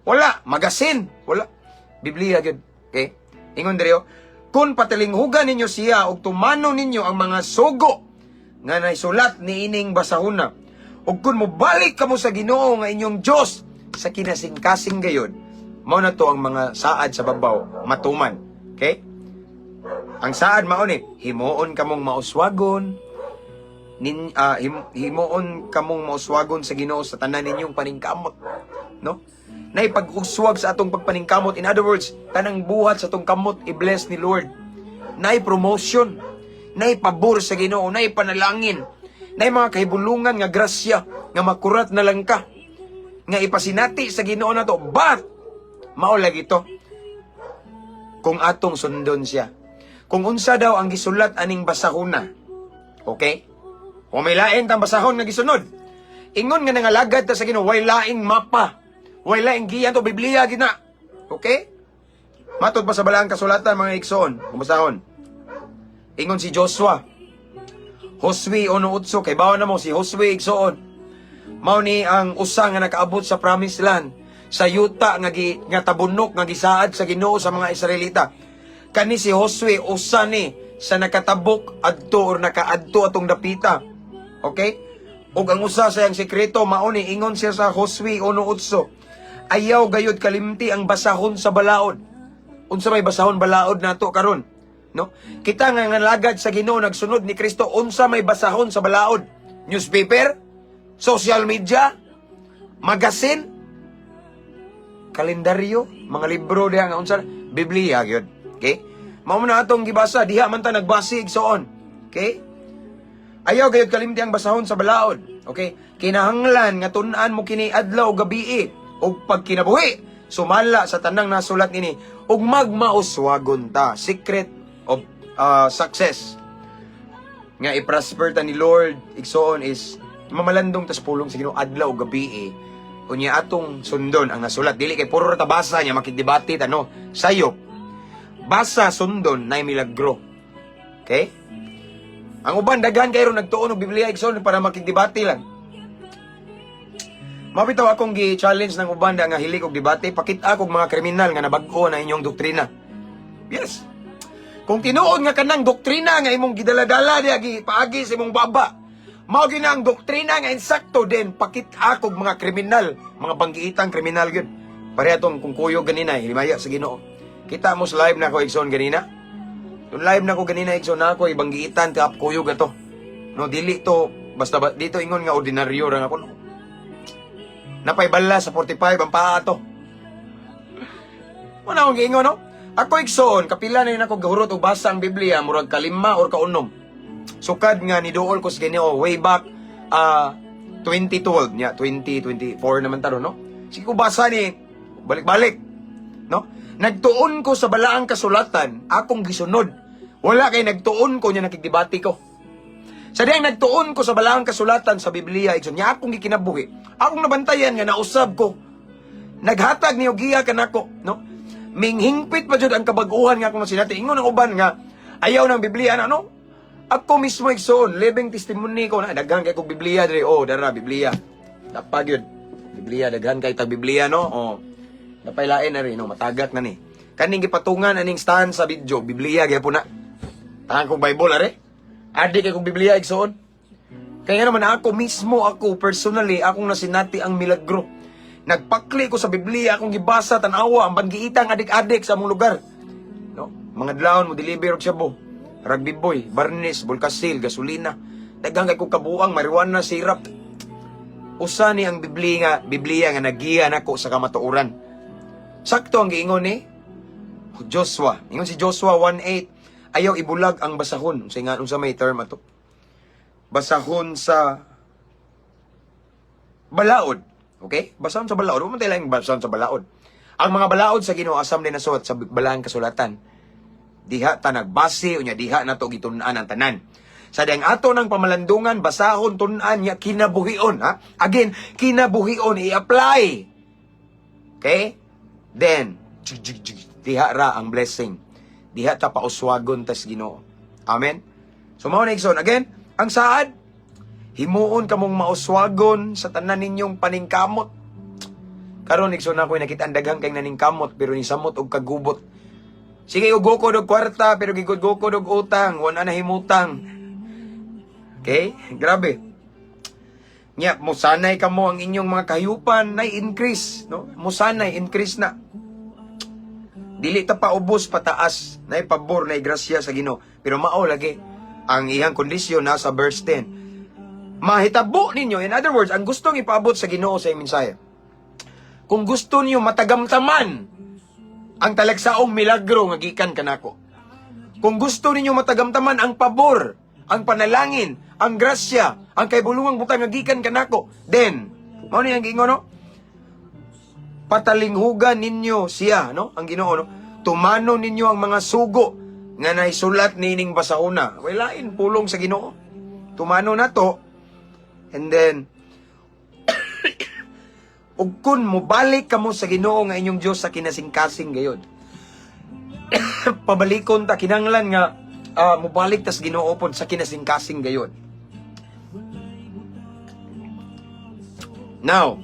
Wala, magasin, wala. Biblia gyud. Okay? Ingon diri, oh, "Kun patalinghugan ninyo siya ug tumanon ninyo ang mga sugo nga naisulat niining basahona, ug kun mobalik kamo sa Ginoo nga inyong Dios sa kinasingkasing gayod," mao na to ang mga saad sa babaw matuman. Okay? Ang saad mao ni, himuon kamong mauswagon nin himuon kamong mauswagon sa Ginoo sa tanan ninyong paningkamot, no? Nay pag-uswag sa atong pagpaningkamot. In other words, tanang buhat sa atong kamot i-bless ni Lord. Nay promotion, nay pabor sa Ginoo, nay panalangin, nay mga kahibulungan nga grasya nga makurat na lang ka nga ipasinati sa Ginoo nato. But mao lagi to kung atong sundon siya. Kung unsa daw ang gisulat aning basahona. Okay? Kung may lain tang basahon nga gisunod. Ingon nga nangalagad ta sa Ginoo, way laing mapa. Way laing giyan to, Biblia gina. Okay? Matod pa sa balaang kasulatan, mga igsoon, kung basahon. Ingon si Joshua, Josue 1:8, kay bawa na mo si Josue, igsoon. Mao ni ang usa nga nakaabot sa promised land, sa yuta nga tabunok nga gisaad sa Ginoo sa mga Israelita. Kani si Josue, usa ni sa nakatabok adto or nakaadto atong dapita. Okay? Ug ang usa sa iyang sekreto mao ni, ingon siya sa Josue 1:8, "Ayaw gayud kalimti ang basahon sa balaod." Unsa may basahon balaod nato karon? No? Kita nga ngalagad sa Ginoo, nagsunod ni Kristo, unsa may basahon sa balaod? Newspaper? Social media? Magazine? Kalendaryo? Mga libro diha nga unsa? Biblia gyud. Okay? Mao man na atong gibasa, diha man ta nagbase, igsoon. Okay? "Ayaw gayud kalimti ang basahon sa balaod." Okay? "Kinahanglan nga tun-an mo kini adlaw gabii ug pagkinabuhi sumala sa tanang nasulat nini ug magmauswagon ta." Secret of success nga i-prosper ta ni Lord, igsoon, is mamalandong tas pulong sa Ginoo adlaw ug gabii. Unya atong sundon ang nasulat, dili kay puro ra ta basa niya makigdebate ta, no? Sayop. Basa, sundon, na milagro. Okay? Ang uban, daghan kayo nagtuon og Biblia, igsoon, para makigdebate lang. Mabitaw akong gi-challenge ng uban nga hilig og debate, pakita kog mga kriminal nga nabag-o na inyong doktrina. Yes. Kung tinuod nga kanang doktrina nga imong gidala-dala diya gi paagi sa imong baba, mao gyud na ang doktrina nga insakto, din pakita kog mga kriminal, mga banggiitang kriminal gyud. Pareha tong kung kuyog ganina, himaya sa Ginoo. Kita mo sa live na ako, igsoon, ganina. Yung live na ko ganina, igsoon, na ako ibanggiitan kap kuyog ato. No, dili to basta ba, dito ingon nga ordinaryo ra ako, no. Napay bala sa 45 ang paa to. Wala akong giingon, no? Ako, igsoon, kapila na yun ako gahurot og basa ang Biblia, murag kalima or kaunom. Sukad nga niduol ko sa Ginoo way back 2012 niya, 2024 naman taro, no? Sige ko basa ni balik-balik, no? Nagtuon ko sa balaang kasulatan, akong gisunod. Wala kay nagtuon ko niya nakigdebate ko. Sa diyang nagtuon ko sa balaang kasulatan sa Biblia, igsoon, niya akong gikinabuhi. Akong nabantayan nga nausab ko. Naghatag niyo giya kanako, no? Minghingpit pa jud ang kabag-uhan nga akong sinati. Ingon ang uban nga ayaw ng Biblia na, no? Ako mismo, igsoon, living testimony ko na daghan kay kog Biblia diri. Oh, dara Biblia. Tapag yun. Biblia, daghan kay tag Biblia, no? Oh. Napailain na rin, no? Matagak na ni. Kaning gipatungan aning stand sa video, Biblia gyapon na. Tahan kong Bible are. Adi kay kong Biblia, igsoon. Kaya nga naman ako mismo, ako personally, akong nasinati ang milagro. Nagpakli ko sa Biblia, akong gibasa, tan-awa ang banggiitang adik-adik sa among lugar. No? Mga dlawon mo deliver og shabu. Rugby boy, barnis, bulkasil, gasolina. Daghang kay kong kabuang marijuana, syrup. Usa ni ang Biblia nga nagiya nako sa kamatuoran. Sakto ang giingon ni Joshua. Ingon si Joshua 1:8, ayaw ibulag ang basahon. Unsa nga, unsa may term ato? Basahon sa balaod. Okay? Basahon sa balaod. Huwag mo tayo lang basahon sa balaod. Ang mga balaod sa Ginoo asam din nasuot sa balaang kasulatan. Diha ta nagbase unya diha nato gitun-an ang tanan. Sa diyang ato ng pamalandungan, basahon, tun-an nya kinabuhion, ha? Again, kinabuhion, i-apply. Okay? Then, jig, jig, jig, diha ra ang blessing. Diha ta pauswagon tas Ginoo. Amen. So mao na, igsoon. Again, ang saad, himuon kamong mauswagon sa tanan ninyong paningkamot. Karon, igsoon, ako nakita ang daghang kay naningkamot pero ni samot og kagubot. Sige og gukod og kwarta pero gigud gukod og utang, wala na himutang. Okay? Grabe. Nya, musanay kamo ang inyong mga kahayupan na increase, no? Musanay increase na. Dili ta paubos pataas, nay pabor, nay grasya sa Ginoo. Pero mao lagi ang iyang kondisyon nasa verse 10. Mahitabo ninyo, in other words, ang gustong ipaabot sa Ginoo sa iyang mensahe. Kung gusto niyo matagamtaman ang talagsaong milagro nga gikan kanako. Kung gusto ninyo matagamtaman ang pabor, ang panalangin, ang grasya, ang kaibulungang butang nga gikan kanako, then mao ni ang giingon, no? Patalinghugan ninyo siya, no? Ang Ginoo, no? Tumanon ninyo ang mga sugo nga naisulat niining basahona. Walain pulong sa Ginoo. Tumano na to. And then ug kun mobalik kamo sa Ginoo nga inyong Dios sa kinasingkasing gayod. Pabalikon ta, kinanglan nga mobalik tas Ginoo pod sa kinasingkasing gayod. Now,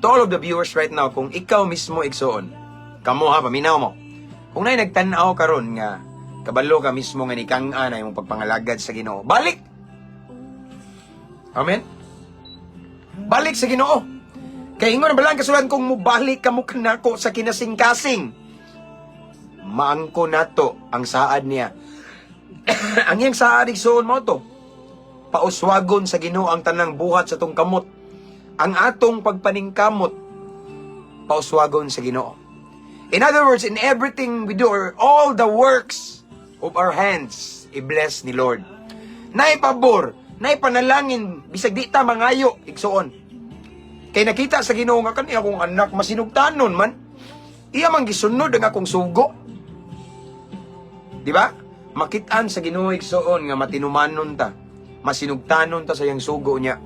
to all of the viewers right now, kung ikaw mismo, igsoon, kamo ha, paminaw mo. Kung naay nagtan-aw karon nga kabalo ka mismo nga nikang-a na imong pagpangalagad sa Ginoo, balik. Amen. Balik sa Ginoo. Kay ingon ang balaan kasulan, kung mobalik kamo kanako sa kinasingkasing, maangko nato ang saad niya. Ang iyang saad, igsoon, mo to. Pauswagon sa Ginoo ang tanang buhat sa tong kamot. Ang atong pagpaningkamot, pauswagon sa Ginoo. In other words, in everything we do or all the works of our hands, i-bless ni Lord. Naay pabor, naay panalangin, bisag di ta mangayo, igsoon. Kay nakita sa Ginoo nga kani akong anak masinugtanon man. Iya man gisunod ang akong sugo. Di ba? Makitaan sa Ginoo, igsoon, nga matinumanon ta. Masinugtanon ta sa iyang sugo niya.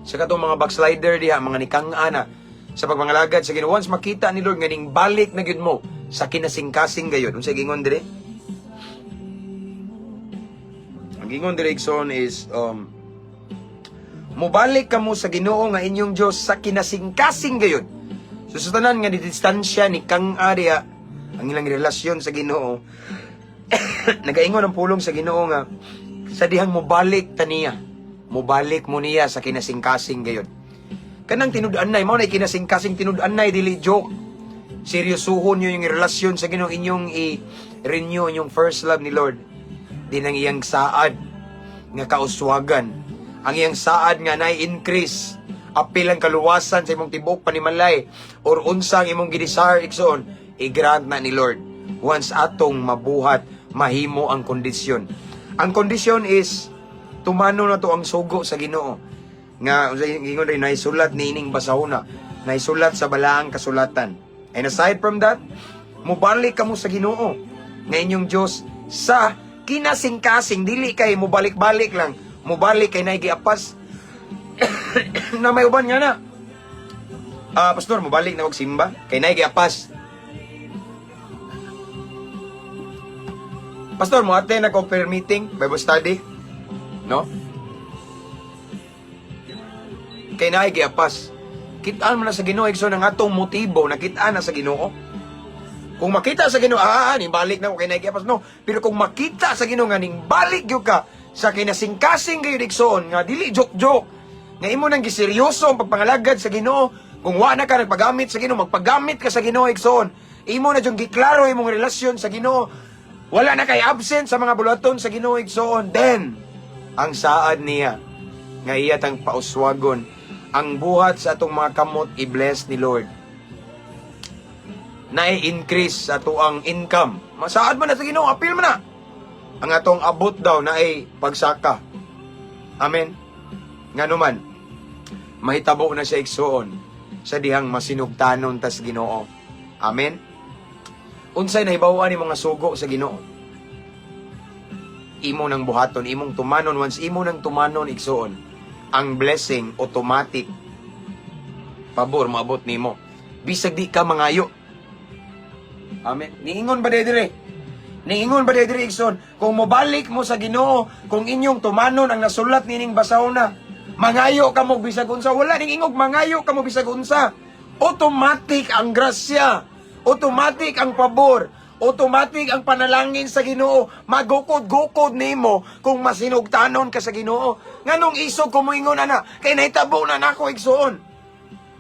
Sa katong mga backslider diha, mga nikang-ana sa pagpangalagad sa Ginoo, once makita ni Lord nga ning balik na gyud mo, Sa kinasingkasing gayon. Unsa gingon dire? Ang gingon dire, igsoon, is mubalik kamo sa Ginoo nga inyong Dios sa kinasingkasing gayon. So sa tanan nga ni distansya ni kang area ang ilang relasyon sa Ginoo, nagaingon ang pulong sa Ginoo nga sa dihang mobalik ta niya, mobalik mo niya sa kinasingkasing gayon. Kanang tinud-anay mao na kinasingkasing tinud-anay, dili joke. Seryosohon nyo yung relasyon sa Ginoo, inyong i-renew inyong first love ni Lord. Din ang iyang saad nga kauswagan, ang iyang saad nga na-increase apil ang kaluwasan sa imong tibuok panimalay or unsa ang imong gidesire, igsoon, i-grant na ni Lord once atong mabuhat, mahimo ang kondisyon. Ang kondisyon is tumano na to ang sugo sa Ginoo nga unsa ingon rin, naisulat niining basahona, naisulat sa balaang kasulatan. And aside from that, mubalik kamo sa Ginoo nga inyong Dios sa kinasingkasing, dili kay mubalik-balik lang, mubalik kay naay giapas na may uban nga na. "Ah, pastor, mubalik na og simba kay naay giapas. Pastor, mo attend ako prayer meeting, Bible study, no? Kay naay giapas." Kitaan mo na sa Ginoo, igsoon, ang atong motibo, nakitaan na sa Ginoo. Kung makita sa Ginoo, "Ah, ning balik na ko kay naay giapas," no. Pero kung makita sa Ginoo nga ning balik gyud ka sa kinasingkasing gayud, igsoon, nga dili joke-joke, nga imo nang giseryoso ang pagpangalagad sa Ginoo, kung wa na ka nagpagamit sa Ginoo, magpagamit ka sa Ginoo, igsoon. Imo na jung giklaro imong relasyon sa Ginoo. Wala na kay absent sa mga buluhaton sa Ginoo, igsoon. Then, ang saad niya nga iya tang pauswagon, ang buhat sa atong mga kamot i-bless ni Lord. Na-increase sa atuang income. Masaad man na sa Ginoo, apil man na. Ang atong abot daw na ay pagsaka. Amen. Ngano man, mahitabo na siya, igsoon, sa dihang masinugtanon tas Ginoo. Amen. Unsay nahibaw-an ni mga sugo sa Ginoo? Imo nang buhaton, imong tumanon. Once imo nang tumanon, igsoon, ang blessing automatic pabor maabot nimo. Bisag di ka mangayo. Amen. Niingon ba dire? Niingon ba dire, igsoon? Kung mobalik mo sa Ginoo, kung inyong tumanon ang nasulat nining basahona, mangayo ka mo bisag unsa. Wala ning ingog mangayo ka mo bisag unsa. Automatic ang grasya. Automatic ang pabor. Automatic ang panalangin sa Ginoo. Magukod-gukod nimo kung masinugtanon ka sa Ginoo. Nganong isog ko moingon ana? Kay nahitabo na nako, igsoon.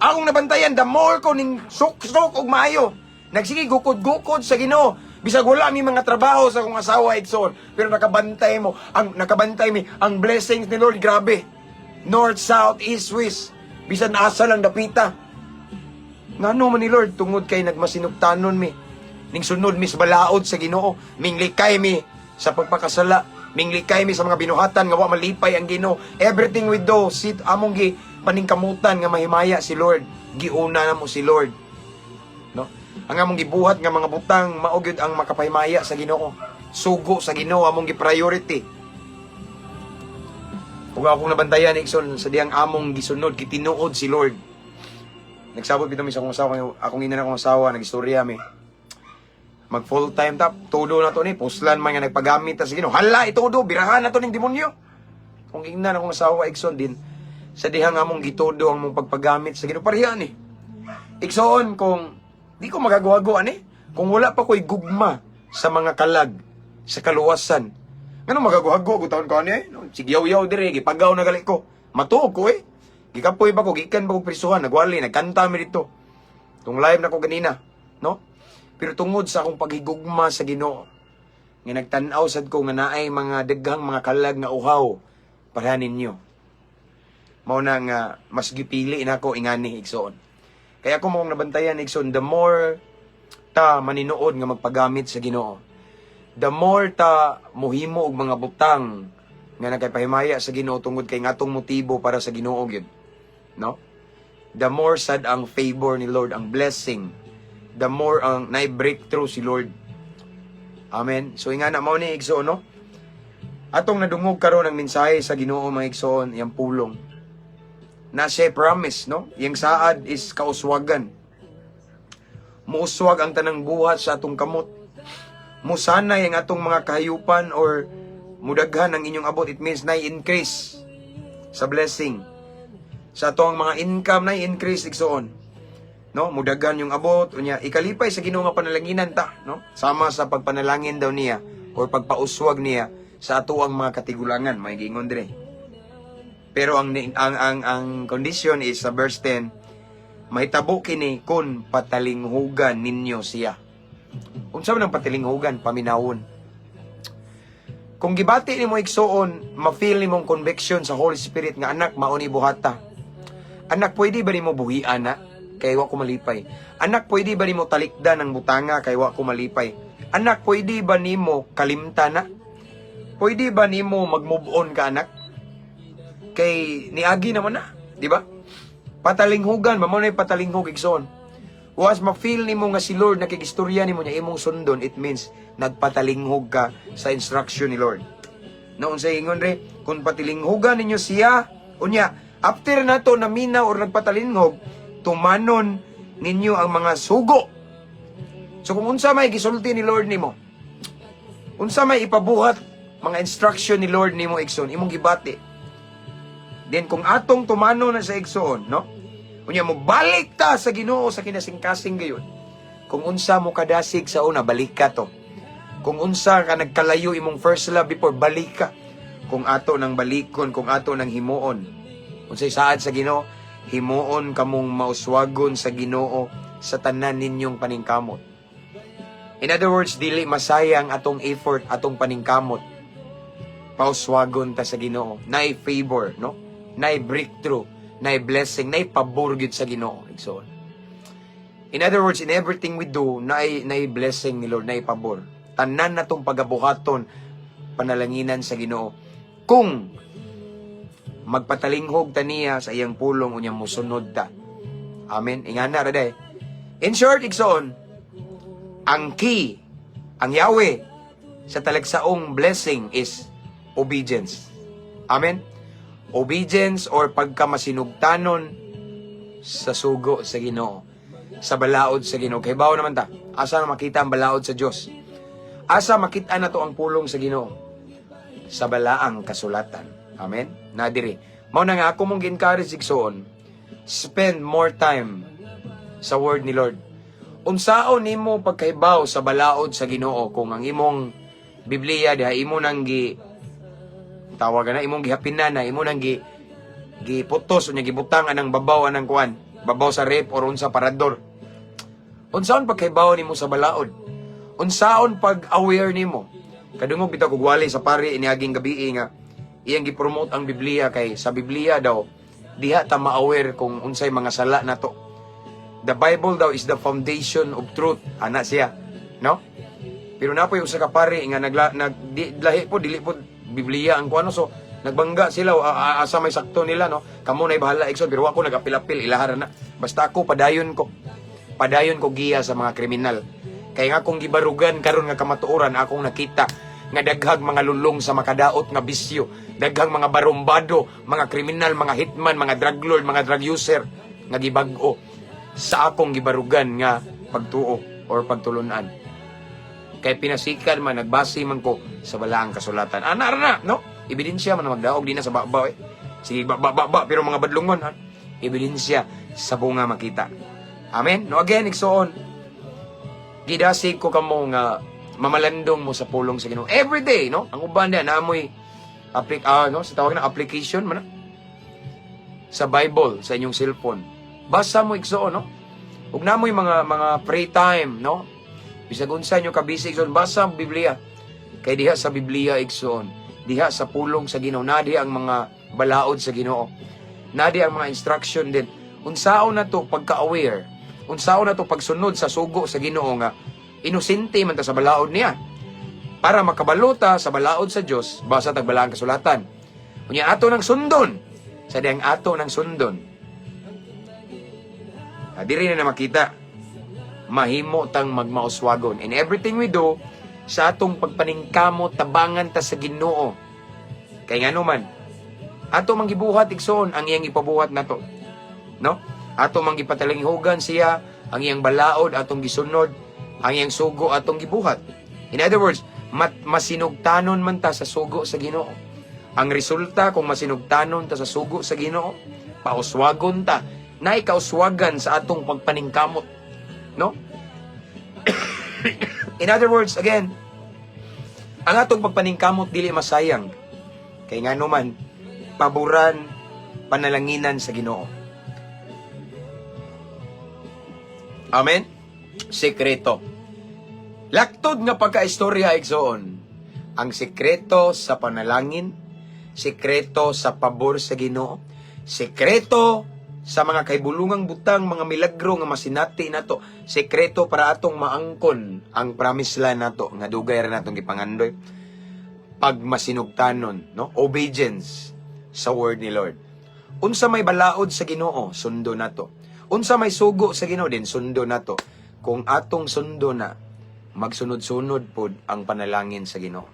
Akong nabantayan, the more ko ning sok-sok og maayo, nagsige gukod-gukod sa Ginoo. Bisag wala mi mga trabaho sa akong asawa, igsoon, pero nakabantay mo, ang nakabantay mi ang blessings ni Lord, grabe. North, South, East, West. Bisan asa lang dapita. Ngano man ni Lord? Tungod kay nagmasinugtanon mi. Ning sunod mi sa balaod sa Ginoo, minglikay mi sa pagpakasala, minglikay mi sa mga binuhatan nga wa malipay ang Ginoo. Everything we do, sit among gi paningkamutan nga mahimaya si Lord. Giuna na mo si Lord. No? Ang among gibuhat nga mga butang mao gyud ang makapahimaya sa Ginoo. Sugo sa Ginoo among gi priority. Ug akong nabantayan, igsoon, sa diyang among gisunod, gitinuod si Lord. Nagsabot bitaw mi sa akong asawa, akong ina na akong asawa, nagistorya mi. Mag full time tap, todo na to ni, puslan man nga nagpagamit ta sa Ginoo. Hala, itudo, birahan na to ning demonyo. Kung ingnan akong asawa, igsoon, din, sa dihang among gitudo ang mong pagpagamit sa Ginoo, pareha ni. Igsoon, kung di ko magagawa ani, kung wala pa ko'y gugma sa mga kalag, sa kaluwasan, ngano magagawa ko taon ko ani eh? No, sigyaw-yaw dire, gipagaw na gali ko. Matuog ko eh. Gikapoy pa ko, gikan pa ko prisuhan, nagwali, nagkanta mi dito. Tung live na ko ganina, no? Pero tungod sa akong paghigugma sa Ginoo, nga nagtan-aw sad ko nga naay mga daghang mga kalag nga uhaw para ninyo. Mao na nga mas gipili nako ingani, igsoon. Kaya ako mong nabantayan, igsoon, the more ta maninuod nga magpagamit sa Ginoo, the more ta muhimo og mga butang nga nakapahimaya sa Ginoo tungod kay ngatong motibo para sa Ginoo gyud. No? The more sad ang favor ni Lord, ang blessing, the more ang na breakthrough si Lord. Amen. So ingana mao ni, igsoon, no? Atong nadungog karon ang mensahe sa Ginoo, mga igsoon, iyang pulong. Na siya promise, no? Iyang saad is kauswagan. Muuswag ang tanang buhat sa atong kamot. Musanay ang atong mga kahayupan or mudaghan ang inyong abot. It means na increase sa blessing. Sa atong mga income na increase, igsoon. No, mudaghan yung abot unya ikalipay sa Ginoo nga panalanginan ta, no? Sama sa pagpanalangin daw niya or pagpauswag niya sa atoang mga katigulangan, may giingon dire. Pero ang condition is sa verse 10, mahitabo kini kung patalinghugan ninyo siya. Unsa man ang patalinghugan? Paminawon. Kung gibati nimo, igsuon, ma-feel nimong conviction sa Holy Spirit nga, "Anak, mao ni buhata. Anak, pwede ba nimo buhian na? Kay wa ko malipay. Anak, pwede ba nimo talikdan ang butanga kay wa ko malipay? Anak, pwede ba nimo kalimta na? Pwede ba nimo mag-move on ka, anak? Kay niagi naman na, di ba?" Patalinghugan, mao na patalinghug, igsoon. Once ma-feel nimo nga si Lord nakigistorya nimo niya imong sundon, it means nagpatalinghog ka sa instruction ni Lord. No, unsay ingon re, kung patilinghugan ninyo siya, unya, after nato naminaw or nagpatalinghog, tumanon ninyo ang mga sugo. So kung unsa may gisulti ni Lord nimo, unsa may ipabuhat mga instruction ni Lord nimo, igsoon, imong gibati. Then kung atong tumano na sa, igsoon, no? Unya mo balik ta sa Ginoo sa kinasingkasing gayon. Kung unsa mo kadasig sa una, balik ka to. Kung unsa ka nagkalayo imong first love before, balik ka. Kung ato nang balikon, kung ato nang himuon. Unsay saad sa Ginoo, himuon kamong mauswagon sa Ginoo sa tanan ninyong paningkamot. In other words, dili masayang atong effort, atong paningkamot. Pauswagon ta sa Ginoo. Nay favor, no? Nay breakthrough, nay blessing, nay pabor gyud sa Ginoo. Igsoon. In other words, in everything we do, nay blessing ni Lord, nay pabor. Tanan natong pagabuhaton, panalanginan sa Ginoo. Kung magpatalinghog ta niya sa iyang pulong unya mosunod ta. Amen. Ingana ra day. In short, igsoon, ang key, ang yawe sa talagsaong blessing is obedience. Amen. Obedience or pagkamasinugtanon sa sugo sa Ginoo, sa balaod sa Ginoo. Kay bawo naman ta, asa na makita ang balaod sa Dios? Asa makita na to ang pulong sa Ginoo? Sa balaang kasulatan. Amen. Na diri. Mao na nga ako mong gi-encourage, igsoon, spend more time sa word ni Lord. Unsaon nimo pagkahibaw sa balaod sa Ginoo kung ang imong Biblia diha imo nang gi tawagan na imong gihapinan na imo nang gi giputos unya gibutang anang babaw anang kuan, babaw sa ref or unsa parador? Unsaon pagkahibaw nimo sa balaod? Unsaon pag-aware nimo? Kadungog bitaw kog wali sa pari iniaging gabi nga iyang gi-promote ang Biblia kay sa Biblia daw diha ta ma-aware kung unsay mga sala nato. The Bible daw is the foundation of truth, ana siya, no? Pero napoy usa ka pari nga nagla, nag di, lahi po, dili po Biblia ang kuano, so nagbangga sila asa may sakto nila, no? Kamo na bahala, igsoon, pero ako nagapil-apil ilahara na. Basta ako padayon ko. Padayon ko giya sa mga kriminal. Kay nga akong gibarugan karon nga kamatuoran, akong nakita nga daghag mga lulong sa makadaot nga bisyo, daghang mga barumbado, mga kriminal, mga hitman, mga drug lord, mga drug user nga gibag-o sa akong gibarugan nga pagtuo or pagtulunan. Kay pinasikan man, nagbase man ko sa balaang kasulatan. Ana ra na, no? Ebidensya man na magdaog di na sa baba eh. Sige, ba, ba, ba, ba, pero mga badlungon, ha? Ebidensya sa bunga makita. Amen? No, again, igsoon, gidasig ko kamo nga mamalandong mo sa pulong sa Ginoo. Every day, no? Ang uban diyan naamoy no, sa tawag na application man na sa Bible sa inyong cellphone. Basa mo, igsoon, no? Ug namoy mga pray time, no? Bisag unsa nyo ka busy, igsoon, basa ang Biblia. Kay diha sa Biblia, igsoon, diha sa pulong sa Ginoo, na diha ang mga balaod sa Ginoo. Na diha ang mga instruction din. Unsaon na to pagka-aware, unsaon na to pagsunod sa sugo sa Ginoo nga inosente man ta sa balaod niya. Para makabalota sa balaod sa Dios, basa tag balaang kasulatan. Unya ato nang sundon. Sa diyang ato nang sundon. Ah, diri na na makita. Mahimo tang magmauswagon. In everything we do, sa atong pagpaningkamot, tabangan ta sa Ginoo. Kay ngano man, ato mang gibuhat, igsoon, ang iyang ipabuhat nato. No? Ato mang gipatalinghugan siya, Ang iyang balaod atong gisunod, ang iyang sugo atong gibuhat. In other words, masinugtanon man ta sa sugo sa Ginoo. Ang resulta kung masinugtanon ta sa sugo sa Ginoo, pauswagon ta, naay kauswagan sa atong pagpaningkamot. No? In other words, again, ang atong pagpaningkamot dili masayang. Kay ngano man, paboran, panalanginan sa Ginoo. Amen? Sekreto. Laktod nga pagkaistorya, igsoon. Ang sekreto sa panalangin, sekreto sa pabor sa Ginoo, sekreto sa mga kahibulungang butang, mga milagro nga masinati nato, sekreto para atong maangkon ang promise land nato nga dugay ra natong gipangandoy. Pag masinugtanon, no? Obedience sa word ni Lord. Unsa may balaod sa Ginoo, sundo nato. Unsa may sugo sa Ginoo din, sundo nato. Kung atong sundo na, magsunod-sunod pod ang panalangin sa Ginoo.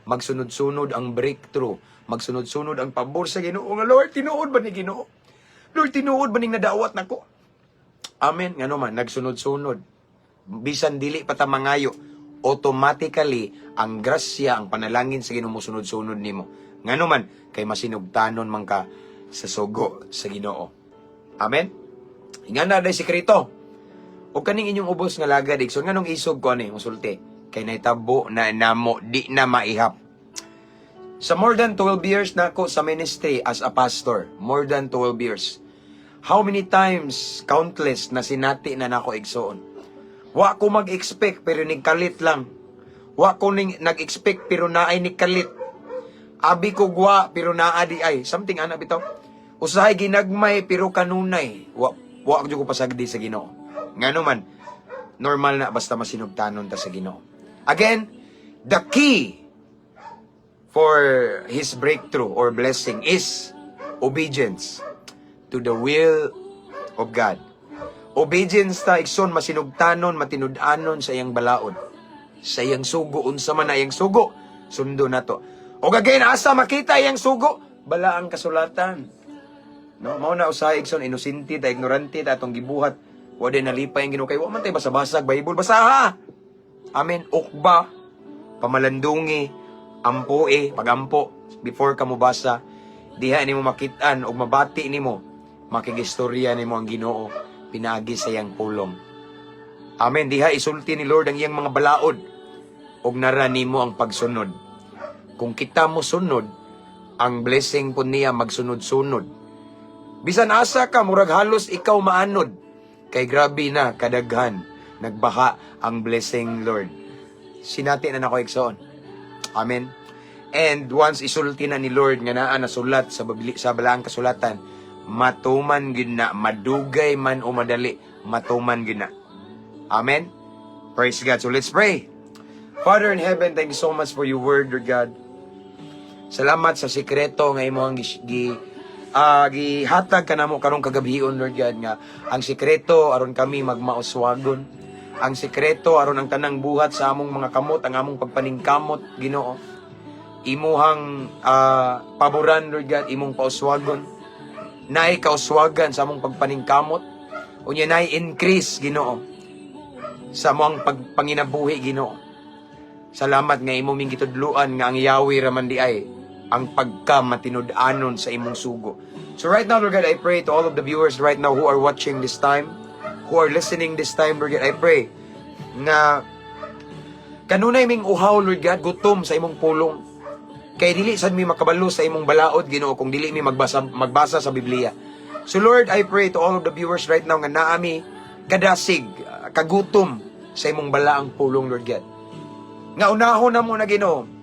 Magsunod-sunod ang breakthrough, magsunod-sunod ang pabor sa Ginoo. Nga Lord, tinuod ba ni Ginoo? Lord, tinuod ba ning nadawat nako? Amen. Ngano man, nagsunod-sunod. Bisan dili pa ta mangayo, automatically ang grasya, ang panalangin sa Ginoo mosunod-sunod nimo. Ngano man, kay masinugtanon man ka sa sugo sa Ginoo. Amen. Ingana day sekreto. O kaning inyong ubos nga lagad, igsoon, nganong isog ko ani musulti? Kay nahitabo na namo, di na maihap. Sa more than 12 years na ako sa ministry as a pastor, more than 12 years. How many times, countless, na sinati na nako, igsoon. Wa ko mag-expect pero nigkalit lang. Wa ko ning nag-expect pero naay nikalit. Abi ko gwa pero naa di ay. Something ana bitaw. Usahay ginagmay pero kanunay. Wa jud ko pasagdi sa Ginoo. Ngano man, normal na basta masinugtanon ta sa Ginoo. Again, the key for his breakthrough or blessing is obedience to the will of God. Obedience ta, igsoon, masinugtanon, matinud-anon sa iyang balaod. Sa iyang sugo, unsa man na iyang sugo, sundo nato. Og again, asa makita iyang sugo? Balaang kasulatan. No, mao na usahay, igsoon, inosente ta, ignorante ta atong gibuhat. Wa din nalipay ang Ginoo kay wa man tay basa-basag Bible, basaha. Amen. Ukba, pamalandungi, ampoe, pagampo before ka mobasa. Diha nimo makit-an og mabati nimo, makigistorya nimo ang Ginoo pinaagi sa iyang pulong. Amen. Diha isulti ni Lord ang iyang mga balaod og nara nimo ang pagsunod. Kung kita mo sunod, ang blessing po niya magsunod-sunod. Bisan asa ka, murag halos ikaw maanod. Kay grabe na kadaghan, nagbaha ang blessing, Lord. Sinati na nako, igsoon. Amen. And once isulti na ni Lord nga naa nasulat sa balaang kasulatan, matuman gyud na, madugay man o madali, matuman gyud na. Amen. Praise God. So let's pray. Father in heaven, thank you so much for your word, Lord God. Salamat sa sikreto nga imong gihatag kanamo karong kagabhion, Lord God, nga ang sikreto aron kami magmauswagon. Ang sikreto aron ang tanang buhat sa among mga kamot, ang among pagpaningkamot, Ginoo, imuhang paboran, Lord God, imong pauswagon. Naay kauswagan sa among pagpaningkamot. Unya naay increase, Ginoo, sa among pagpanginabuhi, Ginoo. Salamat nga imo ming gitudluan nga ang Yahweh raman di ay ang pagka matinud-anon sa imong sugo. So right now, Lord God, I pray to all of the viewers right now who are watching this time, who are listening this time, Lord God, I pray nga kanunay ming uhaw, Lord God, gutom sa imong pulong. Kay dili sad mi makabalo sa imong balaod, Ginoo, kung dili mi magbasa sa Biblia. So Lord, I pray to all of the viewers right now nga naami kadasig, kagutom sa imong balaang pulong, Lord God. Nga unahon na mo na, Ginoo.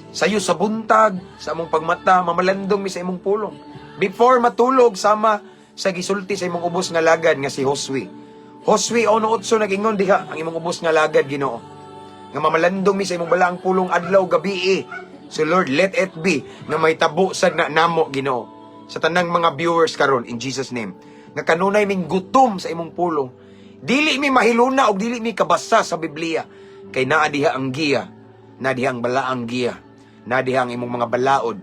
Sayo sa buntag, sa among pagmata, mamalandong mi sa imong pulong. Before matulog, sama sa gisulti sa imong ubos nga lagad nga si Josue. Josue 1:8, nag-ingon diha ang imong ubos nga lagad, Ginoo, nga mamalandong mi sa imong balaang pulong adlaw gabi. So Lord, let it be nga may tabo sad na namo, Ginoo, sa tanang mga viewers karon, in Jesus' name. Nga kanunay ming gutom sa imong pulong. Dili mi mahiluna og dili mi kabasa sa Biblia kay naa diha ang giya, naa diha ang balaang giya, naa diha ang imong mga balaod,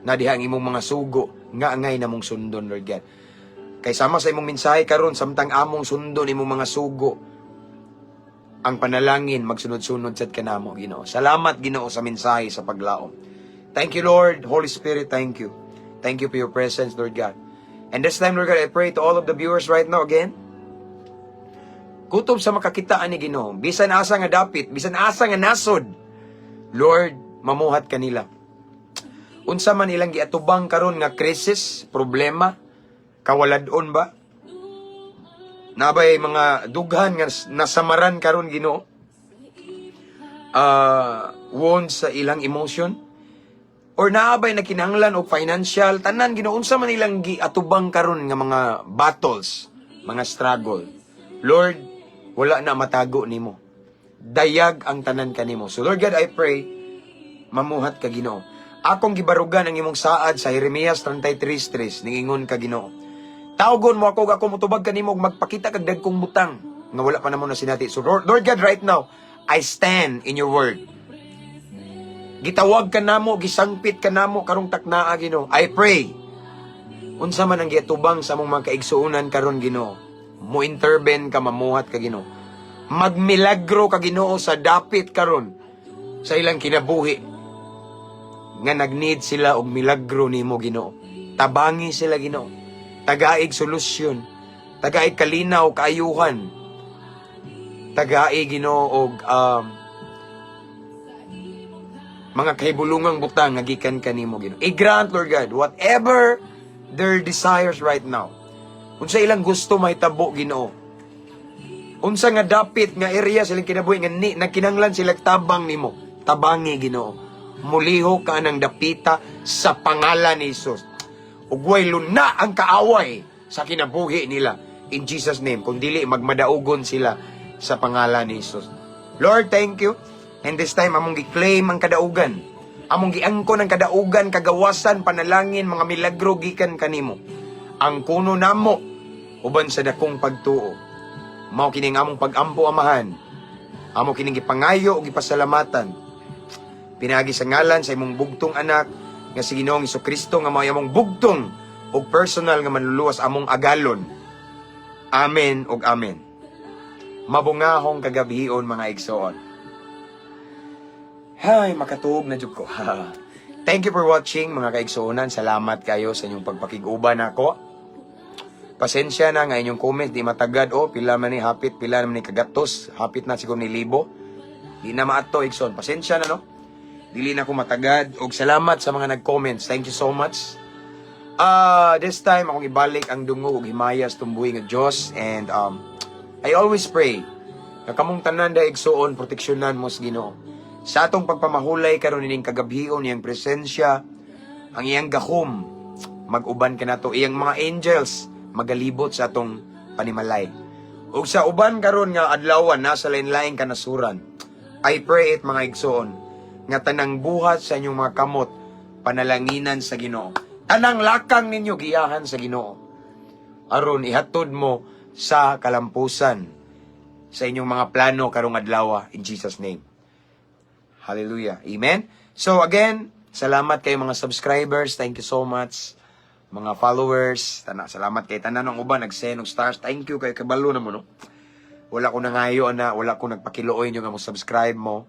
naa diha ang imong mga sugo nga angay namong sundon, Lord God. Kay sama sa imong mensahe karon, samtang among sundon imong mga sugo, ang panalangin magsunod-sunod sad kanamo, Ginoo. Salamat, Ginoo, sa mensahe sa paglaom. Thank you, Lord. Holy Spirit, thank you. Thank you for your presence, Lord God. And this time, Lord God, I pray to all of the viewers right now again. Kutob sa makakita ani, Ginoo, bisan asa nga dapit, bisan asa nga nasod, Lord, mamuhat kanila. Unsa man ilang giatubang karon nga krisis, problema, kawalad-on ba? Nabay mga dughan nga nasamaran karon, Ginoo. Wounds sa ilang emotion or naabay na kinahanglan og financial, tanan, Ginoo, unsa man ilang giatubang karon nga mga battles, mga struggle. Lord, wala na matago nimo. Dayag ang tanan kanimo. So Lord God, I pray mamuhat ka, Ginoo. Akong gibarugan ang imong saad sa Jeremias 33:3, ningingon ka, Ginoo. Tawgon mo ako ug ako motubag kanimo ug magpakita kag dagkong butang nga wala pa namo na sinati. So Lord, Lord God, right now, I stand in your word. Gitawag ka namo, gisangpit ka namo karong taknaa, Ginoo. I pray. Unsa man ang giatubang sa among mga kaigsuonan karon, Ginoo, mo intervene ka, mamuhat ka, Ginoo. Magmilagro ka, Ginoo, sa dapit karon sa ilang kinabuhi nga nag-need sila og milagro nimo, Ginoo. Tabangi sila, Ginoo. Tagaig solusyon, tagaig kalinaw, kaayuhan. Tagaig, Ginoo, og mga kahibulungang butang nga gikan kanimo, Ginoo. I-grant, Lord God, whatever their desires right now. Unsa ilang gusto mahitabo, Ginoo. Unsa nga dapit nga area silang kinabuhi nga ni nagkinahanglan sila tabang nimo. Tabangi, Ginoo. Mulihok ka ng dapita sa pangalan ni Jesus. Ug way luna ang kaaway sa kinabuhi nila. In Jesus' name. Kung dili, magmadaugon sila sa pangalan ni Jesus. Lord, thank you. And this time, among gi-claim ang kadaugan. Among giangkon ang kadaugan, kagawasan, panalangin, mga milagro gikan kanimo. Ang kuno namo uban sa dakong pagtuo. Mao kining among pag-ampo, Amahan. Amo kining gipangayo ug gipasalamatan. Pinaagi sa ngalan sa imong bugtong anak nga si Ginoong Kristo nga mao among bugtong ug personal nga manluluwas, among agalon. Amen ug amen. Mabungahong kagabhion, mga igsoon. Hay, makatuog na jud ko. Thank you for watching, mga kaigsuonan. Salamat kayo sa inyong pagpakig-uban nako. Pasensya na nga inyong comment di matagad o pila man ni hapit, pila man ni kagatos, hapit na siguro ni libo. Di na maato, igsoon. Pasensya na, no. Dili na ko matagad og salamat sa mga nag-comments. Thank you so much. This time akong ibalik ang dungog ug himaya sa tumbuhi nga Dios and I always pray nga kamong tanan da, igsuon, proteksyonan mo sa Ginoo. Sa atong pagpamahulay karon ining kagabhion, iyang presensya, ang iyang gahom mag-uban kanato, iyang mga angels magalibot sa atong panimalay. Ug sa uban karon nga adlawan nasa lain-laing kanasuran, I pray it, mga igsoon, nga tanang buhat sa inyong mga kamot panalanginan sa Ginoo. Tanang lakang ninyo giyahan sa Ginoo. Aron ihatod mo sa kalampusan sa inyong mga plano karong adlaw in Jesus' name. Hallelujah. Amen. So again, salamat kayo mga subscribers. Thank you so much. Mga followers, tana, salamat kay tanan ng uban nag-send og stars. Thank you kay kabalo na mo, no. Wala ko nangayo ana, wala ko nagpakiluoy nyo nga mo subscribe mo.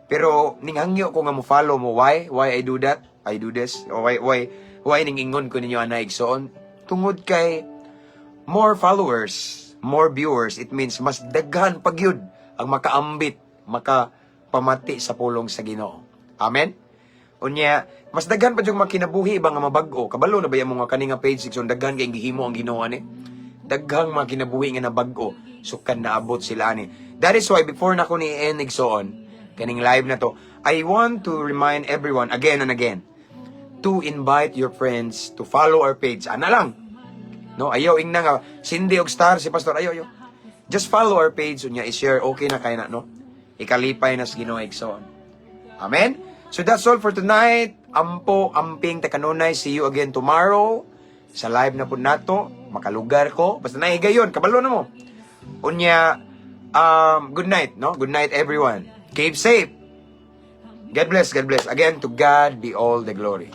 Pero ninghangyo ko nga mo follow mo. Why? Why I do that? I do this? O why ning ingon ko ninyo ana, igsoon? Tungod kay more followers, more viewers, it means mas daghan pa gyud ang makaambit, makapamati sa pulong sa Ginoo. Amen? Unya, mas daghan pa jud makinabuhi ba nga mabag-o. Kabalo na ba yung mga kani nga page, igsoon, daghan kay gihimo ang Ginoo ani. Daghang mga kinabuhi nga nabag-o sukan naabot sila ani. That is why before na ko ni end, igsoon, kaning live na to, I want to remind everyone again and again to invite your friends to follow our page. Ana lang. No, ayaw ingna nga sindi og star si pastor, ayaw, ayaw. Just follow our page unya i-share, okay na kay na, no. Ikalipay na sa Ginoo, igsoon. Amen. So that's all for tonight. Ampo, amping takanunay. See you again tomorrow sa live na pud nato. Makalugar ko. Basta nahigayon, kabalo na mo. Unya, good night, no? Good night, everyone. Keep safe. God bless, God bless. Again, to God be all the glory.